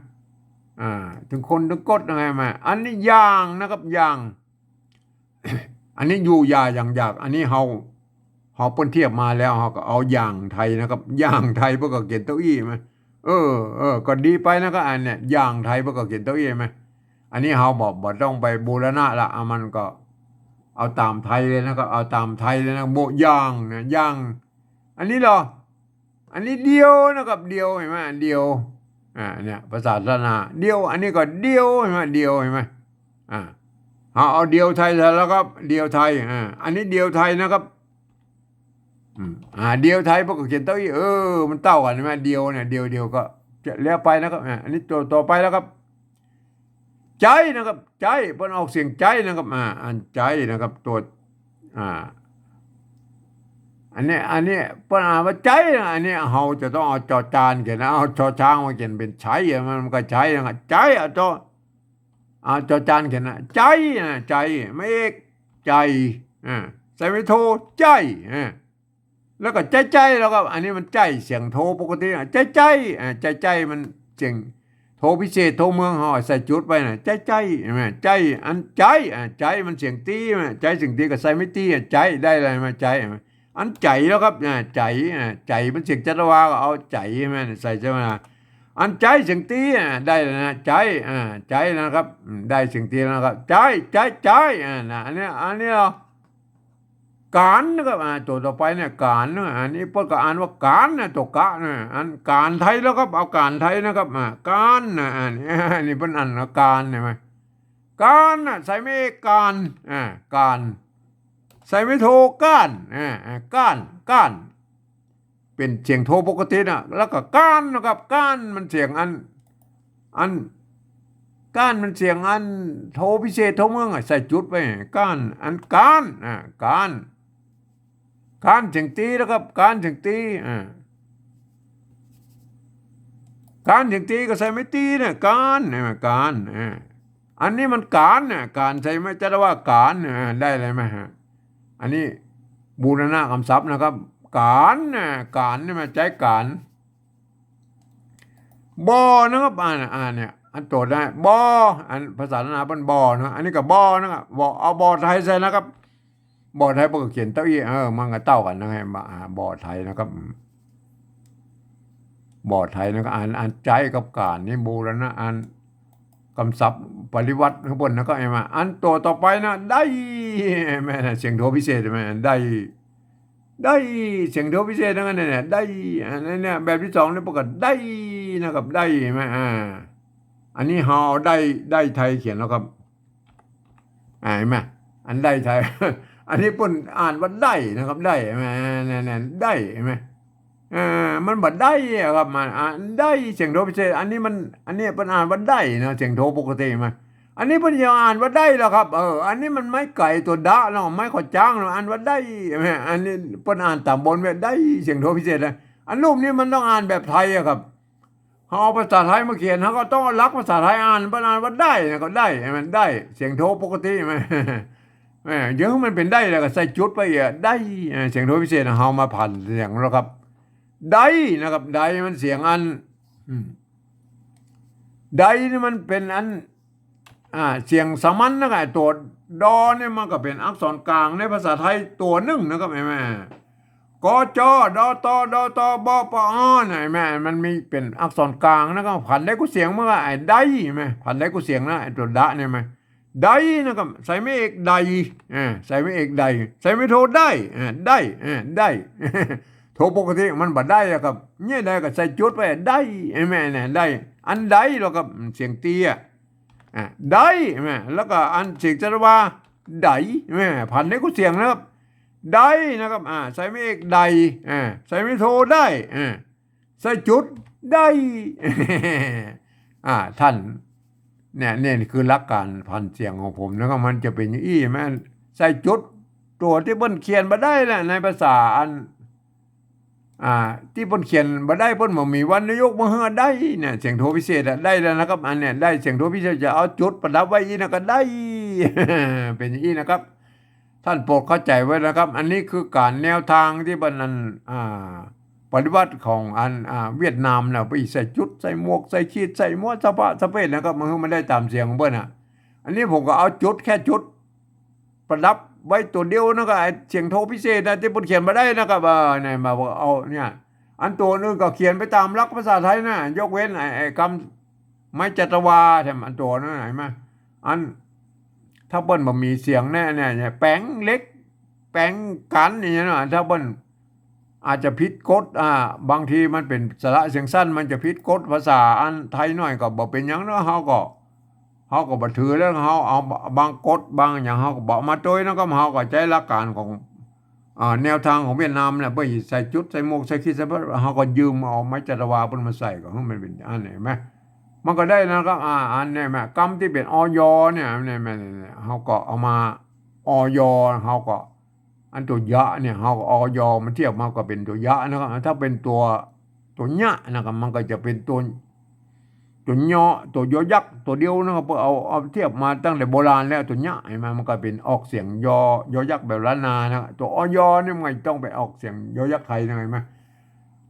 อ่า ตึงคน ตึงกด หันก่อ อันนี้อย่างนะครับ อย่าง อันนี้อยู่อย่าอย่างอยาก อันนี้เฮา เฮาเปิ้นเทียบมาแล้ว เฮาก็เอาอย่างไทยนะครับ อย่างไทยเปิ้นก็เขียนตั๋วอี้มา เออ เออ ก็ดีไปนะครับ อันเนี้ย อย่างไทยเปิ้นก็เขียนตั๋วอี้มา อันนี้เฮาบ่ บ่ต้องไปบูรณะละ อ่ะ มันก็ เอาต๋ามไทยเลยนะครับ เอาต๋ามไทยเลยนะ บ่อย่างนะ อย่าง อันนี้เหรอ อันนี้เดียวนะครับ เดียว หันก่อ เดียว อ่า เนี่ย ภาษาล้านนา เดียว อันนี้ก็เดียว หันก่อ เดียว หันก่อ อ่า เอา เอาเดียวไทยแล้วครับ เดียวไทย อ่า อันนี้เดียวไทยนะครับ อืม อ่า เดียวไทย ปกติเขียนเต้าอี้ เออ มันเต้ากั๋น หันก่อ เดียวเนี่ย เดียว เดียวก็จะแล้วไปนะครับ อ่า อันนี้ตัวต่อไปแล้วครับ ใจ๊นะครับ ใจ๊ เปิ้นออกเสียงใจ๊นะครับ อ่า อันใจ๊นะครับ ตัว อ่า อันนี้ อันนี้เปิ้นอ่านว่าใจ๊นะ อันนี้เฮาจะต้องเอาจอจานเขียนนะ เอาชอช้างมาเขียนเป๋นใช้อะ มัน มันก็ใจ๊นะครับ ใจ๊ เอาจอ เอาจอจานเขียนนะ ใจ๊นะ ใจ๊ ไม้เอก ใจ๋ อ่า ใส่ไม้โท ใจ๊ อ่า แล้วก็ใจ๊ใจ๊แล้วก็ อันนี้มันใจ๊เสียงโทปกตินะ ใจ๊ใจ๊ อ่า ใจ๊ใจ๊มันเสียงโทพิเศษ โทเมือง เฮาใส่จุดไปนะ ใจ๊ใจ๊ หันก่อ ใจ๊ อันใจ๊ อ่า ใจ๊มันเสียงตี้ หันก่อ ใจ๊เสียงตี้ก็ใส่ไม้ตี้ อ่า ใจ๊ ได้แล้ว หันก่อ ใจ๊ อันใจ๋แล้วครับ อ่า ใจ๋ อ่า ใจ๋มันเสียงจัตวา ก็เอาใจ๋ หันก่อ ใส่ใจ๊มา อันใจ๊เสียงตี้ อ่า ได้แล้วนะ ใจ๊ อ่า ใจ๊แล้วนะครับ อืม ได้เสียงตี้แล้วนะครับ ใจ๊ ใจ๊ ใจ๊ อ่า นะ อันนี้ อันนี้เหรอ ก๋านนะครับ อ่า ตัวต่อไปเนี่ย ก๋านนะ อันนี้เปิ้นก็อ่านว่าก๋านนะ ตัวกะนะ อันก๋านไทยแล้วครับ เอาก๋านไทยนะครับ อ่า ก๋านนะ อันนี้ อันนี้เปิ้นอ่านว่าก๋าน หันก่อ ก๋านนะ ใส่ไม้เอก ก๋าน อ่า ก๋าน ใส่ไม้โท ก้าน อ่า อ่า ก้าน ก้าน เป๋นเสียงโทปกตินะ แล้วก็ก๋านนะครับ ก๋านมันเสียงอัน อัน ก๋านมันเสียงอันโทพิเศษ โทเมืองอะ ใส่จุดไป ก๋าน อันก๋าน อ่า ก๋าน ก๋านเสียงตี้แล้วครับ ก๋านเสียงตี้ อ่า ก๋านเสียงตี้ก็ใส่ไม้ตี้นะ ก๋าน หันก่อ ก๋าน อ่า อันนี้มันก๋านนะ ก๋าน ใส่ไม้จัตวา ก๋าน อ่า ได้แล้วหันก่อ อันนี้บูรณะกำศัพท์นะครับ ก๋านนะ ก๋านนี่มาใจ๊ก๋าน บ่อนะครับ อ่าน อ่านเนี่ย อันตัวได้ บ่อ อันภาษาล้านนาเปิ้นบ่อนะ อันนี้ก็บ่อนะครับ บ่อ เอาบ่อไทยใส่นะครับ บ่อไทยเปิ้นก็เขียนเต้าอี้ เออ มันก็เต้ากั๋นนะ หันก่อ อ่า บ่อไทยนะครับ อืม บ่อไทยนะครับ อัน อันใจ๊กับก๋านนี่บูรณะ อันกำศัพท์ปริวรรตของเปิ้นนะ ก็หันก่อ อันตัวต่อไปนะ ได้ หันก่อ เสียงโทพิเศษ หันก่อ ได้ ได้ เสียงโทพิเศษนะ อันนี้เนี่ย ได้ อันนี้เนี่ย แบบตี้สองเนี่ย เปิ้นก็ได้นะครับ ได้ หันก่อ อ่า อันนี้เฮาได้ ได้ไทยเขียนแล้วครับ อ่า หันก่อ อันได้ไทย อันนี้เปิ้นอ่านว่าได้นะครับ ได้ หันก่อ เนี่ย เนี่ย ได้ หันก่อ อ่า มันบ่ได้อะครับ มัน อ่า ได้ เสียงโทพิเศษ อันนี้มัน อันนี้เปิ้นอ่านว่าได้นะ เสียงโทปกติ หันก่อ อันนี้เปิ้นจะอ่านว่าได้แล้วครับ เออ อันนี้มันไม้ไก๋ตัวดะเนาะ ไม้ขอจ้างเนาะ อ่านว่าได้ หันก่อ อันนี้เปิ้นอ่านต๋ามบนว่าได้ เสียงโทพิเศษนะ อันรูปนี้มันต้องอ่านแบบไทยอะครับ เฮาเอาภาษาไทยมาเขียน เฮาก็ต้องเอาหลักภาษาไทยอ่าน เปิ้นอ่านว่าได้นะ ก็ได้ หันก่อ ได้ เสียงโทปกติ หันก่อ แหม เดี๋ยวมันเป๋นได้แล้วก็ใส่จุดไปอีก ได้ เออ เสียงโทพิเศษ เฮามาผันเสียงแล้วครับ ได้นะครับ ได้มันเสียงอัน อืม ได้นี่มันเป๋นอัน อ่า เสียงสามัญนะครับ ตัวดอเนี่ยมันก็เป๋นอักษรกลางในภาษาไทยตัวนึ่งนะครับ หันก่อ ก จ ด ต ด ต บ ป อ นะ หันก่อ มันมีเป๋นอักษรกลางนะครับ ผันได้กู้เสียงมันก็ไอ้ได้ หันก่อ ผันได้กู้เสียงนะ ไอ้ตัวดะเนี่ย หันก่อ ได้นะครับ ใส่ไม้เอก ได้ อ่า ใส่ไม้เอก ได้ ใส่ไม้โท ได้ อ่า ได้ อ่า ได้ โทปกติมันบ่ได้อะครับ เนี่ยได้ก็ใส่จุดไป ได้ หันก่อ เนี่ย ได้ อันได้แล้วครับ เสียงเตี้ย อ่า ได้ หันก่อ แล้วก็อันเสียงจัตวา ได้ หันก่อ ผันได้กู้เสียงนะครับ ได้นะครับ อ่า ใส่ไม้เอก ได้ อ่า ใส่ไม้โท ได้ อ่า ใส่จุด ได้ อ่า ท่าน เนี่ย เนี่ยคือหลักก๋านผันเสียงของผมนะครับ มันจะเป๋นอย่างอี้ หันก่อ ใส่จุด ตัวตี้เปิ้นเขียนบ่ได้แหละ ในภาษาอัน อ่า ตี้เปิ้นเขียนบ่ได้ เปิ้นบ่มีวรรณยุกต์มาหื้อได้เนี่ย เสียงโทพิเศษอะ ได้แล้วนะครับ อันเนี่ย ได้ เสียงโทพิเศษจะเอาจุดประดับไว้อี้นะก็ได้ เป๋นอย่างอี้นะครับ ท่านโปรดเข้าใจ๋ไว้นะครับ อันนี้คือก๋านแนวตางตี้เปิ้นอัน อ่า ปฏิบัติของอัน อ่า เวียดนามนะ ไปใส่จุด ใส่หมวก ใส่ขีด ใส่หัว สะพะ สะเปดนะครับ มาหื้อมันได้ต๋ามเสียงของเปิ้นน่ะ อันนี้ผมก็เอาจุด แค่จุด ประดับไว้ตัวเดียวนะ ก็ไอ้เสียงโทพิเศษนะ ตี้เปิ้นเขียนบ่ได้นะครับ เออ เนี่ย มาเอาเนี่ย อันตัวอื่นก็เขียนไปต๋ามหลักภาษาไทยนะ ยกเว้นไอ้ ไอ้กำ ไม้จัตวา แถมอันตัวนั้น หันก่อ อัน ถ้าเปิ้นบ่มีเสียงแน่เนี่ย เนี่ย แป๋งเหล็ก แป๋งก๋านอย่างเงี้ยเนาะ ถ้าเปิ้นอาจจะผิดกฎ อ่า บางทีมันเป๋นสระเสียงสั้น มันจะผิดกฎภาษาอันไทยหน่อยก็บ่เป๋นหยังเนาะ เฮาก็ เฮาก็บ่ถือแล้ว เฮาเอาบางกฎบางอย่าง เฮาก็บ่เอามาตวยนะครับ เฮาก็ใจ๊หลักก๋านของ อ่า แนวตางของเวียดนามเนี่ย เปิ้นใส่จุด ใส่หมวก ใส่ขีด ใส่ เฮาก็ยืมเอาไม้จัตวาเปิ้นมาใส่ ก็หื้อมันเป๋นอันนี้ เห็นไหม มันก็ได้นะครับ อ่า อันนี้แม่ กำตี้เป๋น อย เนี่ย เนี่ย แม่ เนี่ย เนี่ย เฮาก็เอามา อย เฮาก็ อันตัวยะเนี่ย เฮาก็ อย มาเทียบ มันก็เป๋นตัวยะนะครับ ถ้าเป๋นตัว ตัวยะนะครับ มันก็จะเป๋นตัว ตัวยอ ตัวยอยักษ์ตัวเดียวนะครับ เปิ้นเอา เอาเทียบมาตั้งแต่โบราณแล้ว ตัวยะ เห็นไหม มันก็เป๋นออกเสียงยอ ยอยักษ์แบบล้านนานะ ตัว อย นี่มันก็ต้องไปออกเสียงยอยักษ์ไทยนะ เห็นไหม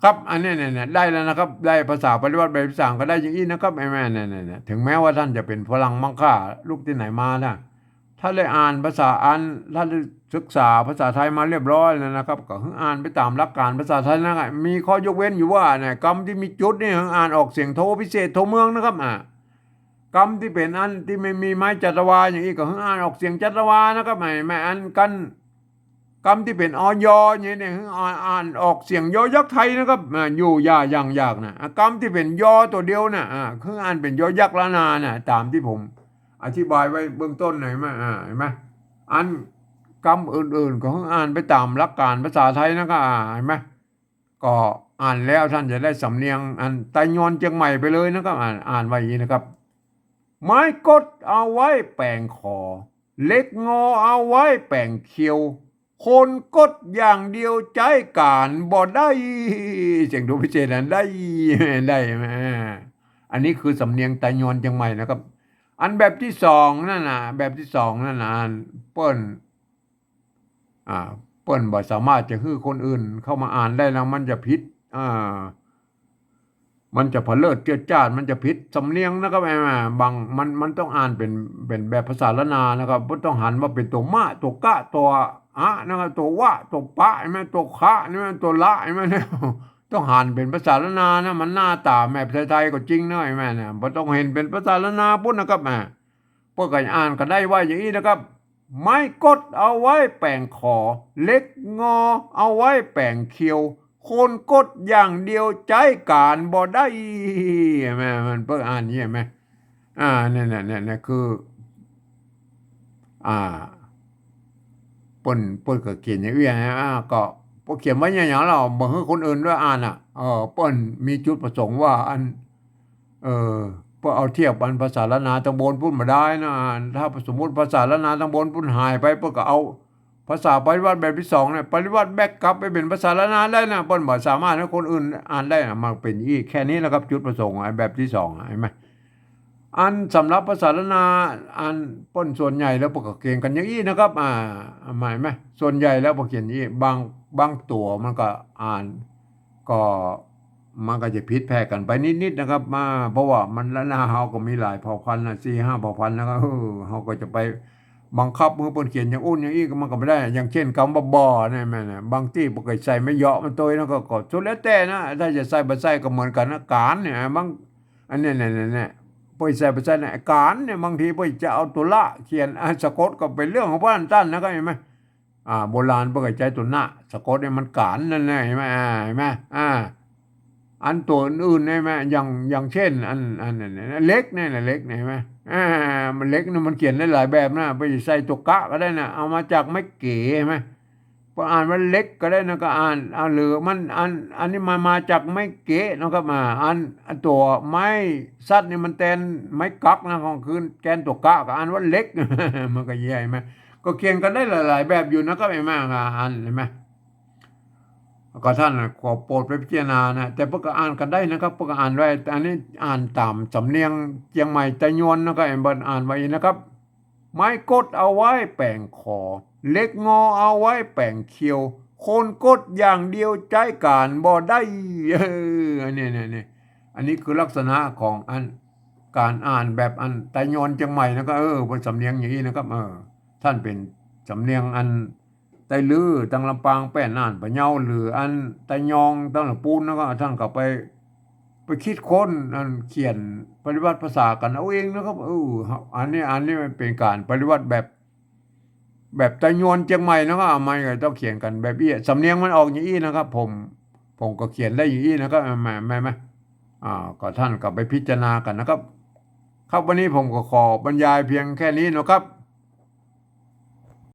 ครับ อันนี้เนี่ย เนี่ย ได้แล้วนะครับ ได้ภาษาปริวรรตแบบตี้สามก็ได้อย่างอี้นะครับ เห็นไหม เนี่ย เนี่ย เนี่ย ถึงแม้ว่าต้านจะเป๋นฝรั่งมังค่าลูกตี้ไหนมานะ ถ้าได้อ่านภาษาอัน ถ้าได้ศึกษาภาษาไทยมาเรียบร้อยแล้วนะครับ ก็หื้ออ่านไปต๋ามหลักก๋านภาษาไทยนะ มีข้อยกเว้นอยู่ว่าเนี่ย กำตี้มีจุดนี่หื้ออ่านออกเสียงโทพิเศษโทเมืองนะครับ อ่ะ กำตี้เป๋นอันตี้ไม่มีไม้จัตวาอย่างอี้ก็หื้ออ่านออกเสียงจัตวานะครับ ไม่ ไม่อันกัน กำตี้เป๋น อย เนี่ย เนี่ย หื้ออ่าน อ่านออกเสียงยอยักษ์ไทยนะครับ อ่ะ อยู่อย่าอย่างยากนะ อ่ะ กำตี้เป๋นยอตัวเดียวนะ อ่ะ หื้ออ่านเป๋นยอยักษ์ล้านนานะ ต๋ามตี้ผมอธิบายไว้เบื้องต้น เห็นไหม อ่า เห็นไหม อันกำอื่นๆ ก็หื้ออ่านไปต๋ามหลักก๋านภาษาไทยนะครับ อ่า เห็นไหม ก็อ่านแล้วต้านจะได้สำเนียงอันไตยวนเจียงใหม่ไปเลยนะครับ อ่าน อ่านว่าอย่างนี้นะครับ ไม้ก๊ดเอาไว้แป๋งขอ เหล็กงอเอาไว้แป๋งเคียว คนก๊ดอย่างเดียวใจ๊ก๋านบ่ได้ เสียงโทพิเศษนะ ได้ ได้ อ่า อันนี้คือสำเนียงไตยวนเจียงใหม่นะครับ อันแบบตี้สองนั่นน่ะ แบบตี้สองนั่นน่ะ เปิ้น อ่า เปิ้นบ่สามารถจะหื้อคนอื่นเข้ามาอ่านได้แล้ว มันจะผิด อ่า มันจะเผลิดเจื้อจ้าน มันจะผิดสำเนียงนะครับ ไอ้แม่ บาง มัน มันต้องอ่านเป๋น เป๋นแบบภาษาล้านนานะครับ บ่ต้องหันว่าเป๋นตั๋วมะ ตั๋วกะ ตั๋วอะนะครับ ตั๋ววะ ตั๋วปะ ไอ้แม่ ตั๋วคะ ไอ้แม่ ตั๋วละ ไอ้แม่ เนี่ย ต้องหันเป๋นภาษาล้านนานะ มันหน้าต๋าแบบไทยๆ ก็จริงนะ ไอ้แม่เนี่ย บ่ต้องหันเป๋นภาษาล้านนาปู๊นนะครับ แม่ เปิ้นก็อ่านกั๋นได้ว่าอย่างอี้นะครับ ไม้ก๊ดเอาไว้แป๋งขอ เหล็กงอเอาไว้แป๋งเคียว คนก๊ดอย่างเดียวใจ๊ก๋านบ่ได้ แม่ มันเปิ้นอ่านอย่างนี้ แม่ อ่า เนี่ย เนี่ย เนี่ย เนี่ย คือ อ่า เปิ้น เปิ้นก็เขียนอย่างอี้นะ อ่า ก็เปิ้นเขียนไว้อย่างนั้น บ่หื้อคนอื่นได้อ่านน่ะ เออ เปิ้นมีจุดประสงค์ว่าอัน เออ เปิ้นเอาเทียบอันภาษาล้านนาตางบนปู๊นบ่ได้นะ ถ้าสมมุติภาษาล้านนาตางบนปู๊นหายไป เปิ้นก็เอาภาษาปริวรรตแบบตี้สองเนี่ย ปริวรรตแบ็กกลับไปเป๋นภาษาล้านนาได้นะ เปิ้นบ่สามารถหื้อคนอื่นอ่านได้นะ มันเป๋นอี้แค่นี้แหละครับ จุดประสงค์ไอ้แบบตี้สองอะ เห็นไหม อันสำหรับภาษาล้านนา อันเปิ้นส่วนใหญ่แล้วเปิ้นก็เขียนกั๋นอย่างอี้นะครับ อ่า หมายไหม ส่วนใหญ่แล้วเปิ้นเขียนอย่างอี้ บาง บางตั๋วมันก็อ่าน ก็ มันก็จะผิดแผกกั๋นไปนิดๆ นะครับ มา เพราะว่ามันล้านนาเฮาก็มีหลายเผ่าพันธุ์นะ สี่ห้าเผ่าพันธุ์ แล้วก็ เออ เฮาก็จะไปบังคับหื้อเปิ้นเขียนอย่างอู้นอย่างอี้ก็มันก็บ่ได้ อย่างเช่นกำว่าบ่อเนี่ย แม่นน่ะ บางตี้เปิ้นก็ใส่ไม้เหยาะมาตวยนะ ก็ ก็สุดแล้วแต่นะ ถ้าจะใส่บ่ใส่ก็เหมือนกั๋นนะ ก๋านเนี่ย บาง อันเนี้ย เนี่ย เนี่ย เนี่ย เปิ้นใส่บ่ใส่เนี่ย ก๋านเนี่ย บางทีเปิ้นจะเอาตั๋วละเขียน อ่ะ สะกดก็เป๋นเรื่องของเปิ้นตันนะ เข้าใจ๋ไหม อ่า โบราณเปิ้นก็ใจ๊ตั๋วนะ สะกดเนี่ยมันก๋านนั่นแหละ เห็นไหม อ่า เห็นไหม อ่า อันตั๋วอื่นๆ เนี่ย แม่ อย่าง อย่างเช่น อัน อัน อัน อันเหล็กเนี่ยนะ เหล็กเนี่ย เห็นไหม อ่า มันเหล็กเนี่ยมันเขียนได้หลายแบบนะ เปิ้นจะใส่ตั๋วกะก็ได้นะ เอามาจากไม้เก๋ เห็นไหม เปิ้นอ่านว่าเหล็กก็ได้นะ ก็อ่าน อ่า หรือมัน อัน อันนี้มันมาจากไม้เก๋นะครับ อ่า อัน อันตั๋วไม้สัตว์นี่มันแตนไม้กั๊กนะ ของคืนแตนตั๋วกะ ก็อ่านว่าเหล็ก มันก็ใหญ่ไหม ก็เขียนกั๋นได้หลายๆ แบบอยู่นะครับ เห็นไหม อ่า อัน เห็นไหม ก็ต้านน่ะขอโปรดไปพิจารณานะ แต่เปิ้นก็อ่านกั๋นได้นะครับ เปิ้นก็อ่านไว้ อันนี้อ่านต๋ามสำเนียงเจียงใหม่ไตยวนนะครับ เปิ้นอ่านไว้นะครับ ไม้ก๊ดเอาไว้แป๋งขอ เหล็กงอเอาไว้แป๋งเคียว คนก๊ดอย่างเดียวใจ๊ก๋านบ่ได้ เออ อันนี้ เนี่ย เนี่ย อันนี้คือลักษณะของอัน ก๋านอ่านแบบอันไตยวนเจียงใหม่นะครับ เออ เปิ้นสำเนียงอย่างอี้นะครับ เออ ต้านเป๋นสำเนียงอันไตลื้อ ตังลำปาง แป้ น่าน พะเยา หรืออันไตยอง ตังละปูน แล้วก็ต้านก็ไป ไปคิดค้นอันเขียนปริวัติภาษากั๋นเอาเองนะครับ เออ อันนี้ อันนี้มันเป๋นก๋านปริวัติแบบ แบบไตยวนเจียงใหม่นะครับ มันก็ต้องเขียนกั๋นแบบอี้ สำเนียงมันออกอย่างอี้นะครับ ผม ผมก็เขียนได้อย่างอี้นะครับ แม่ แม่ แม่ อ่า ก็ต้านก็ไปพิจารณากั๋นนะครับ ครับ วันนี้ผมก็ขอบรรยายเพียงแค่นี้นะครับ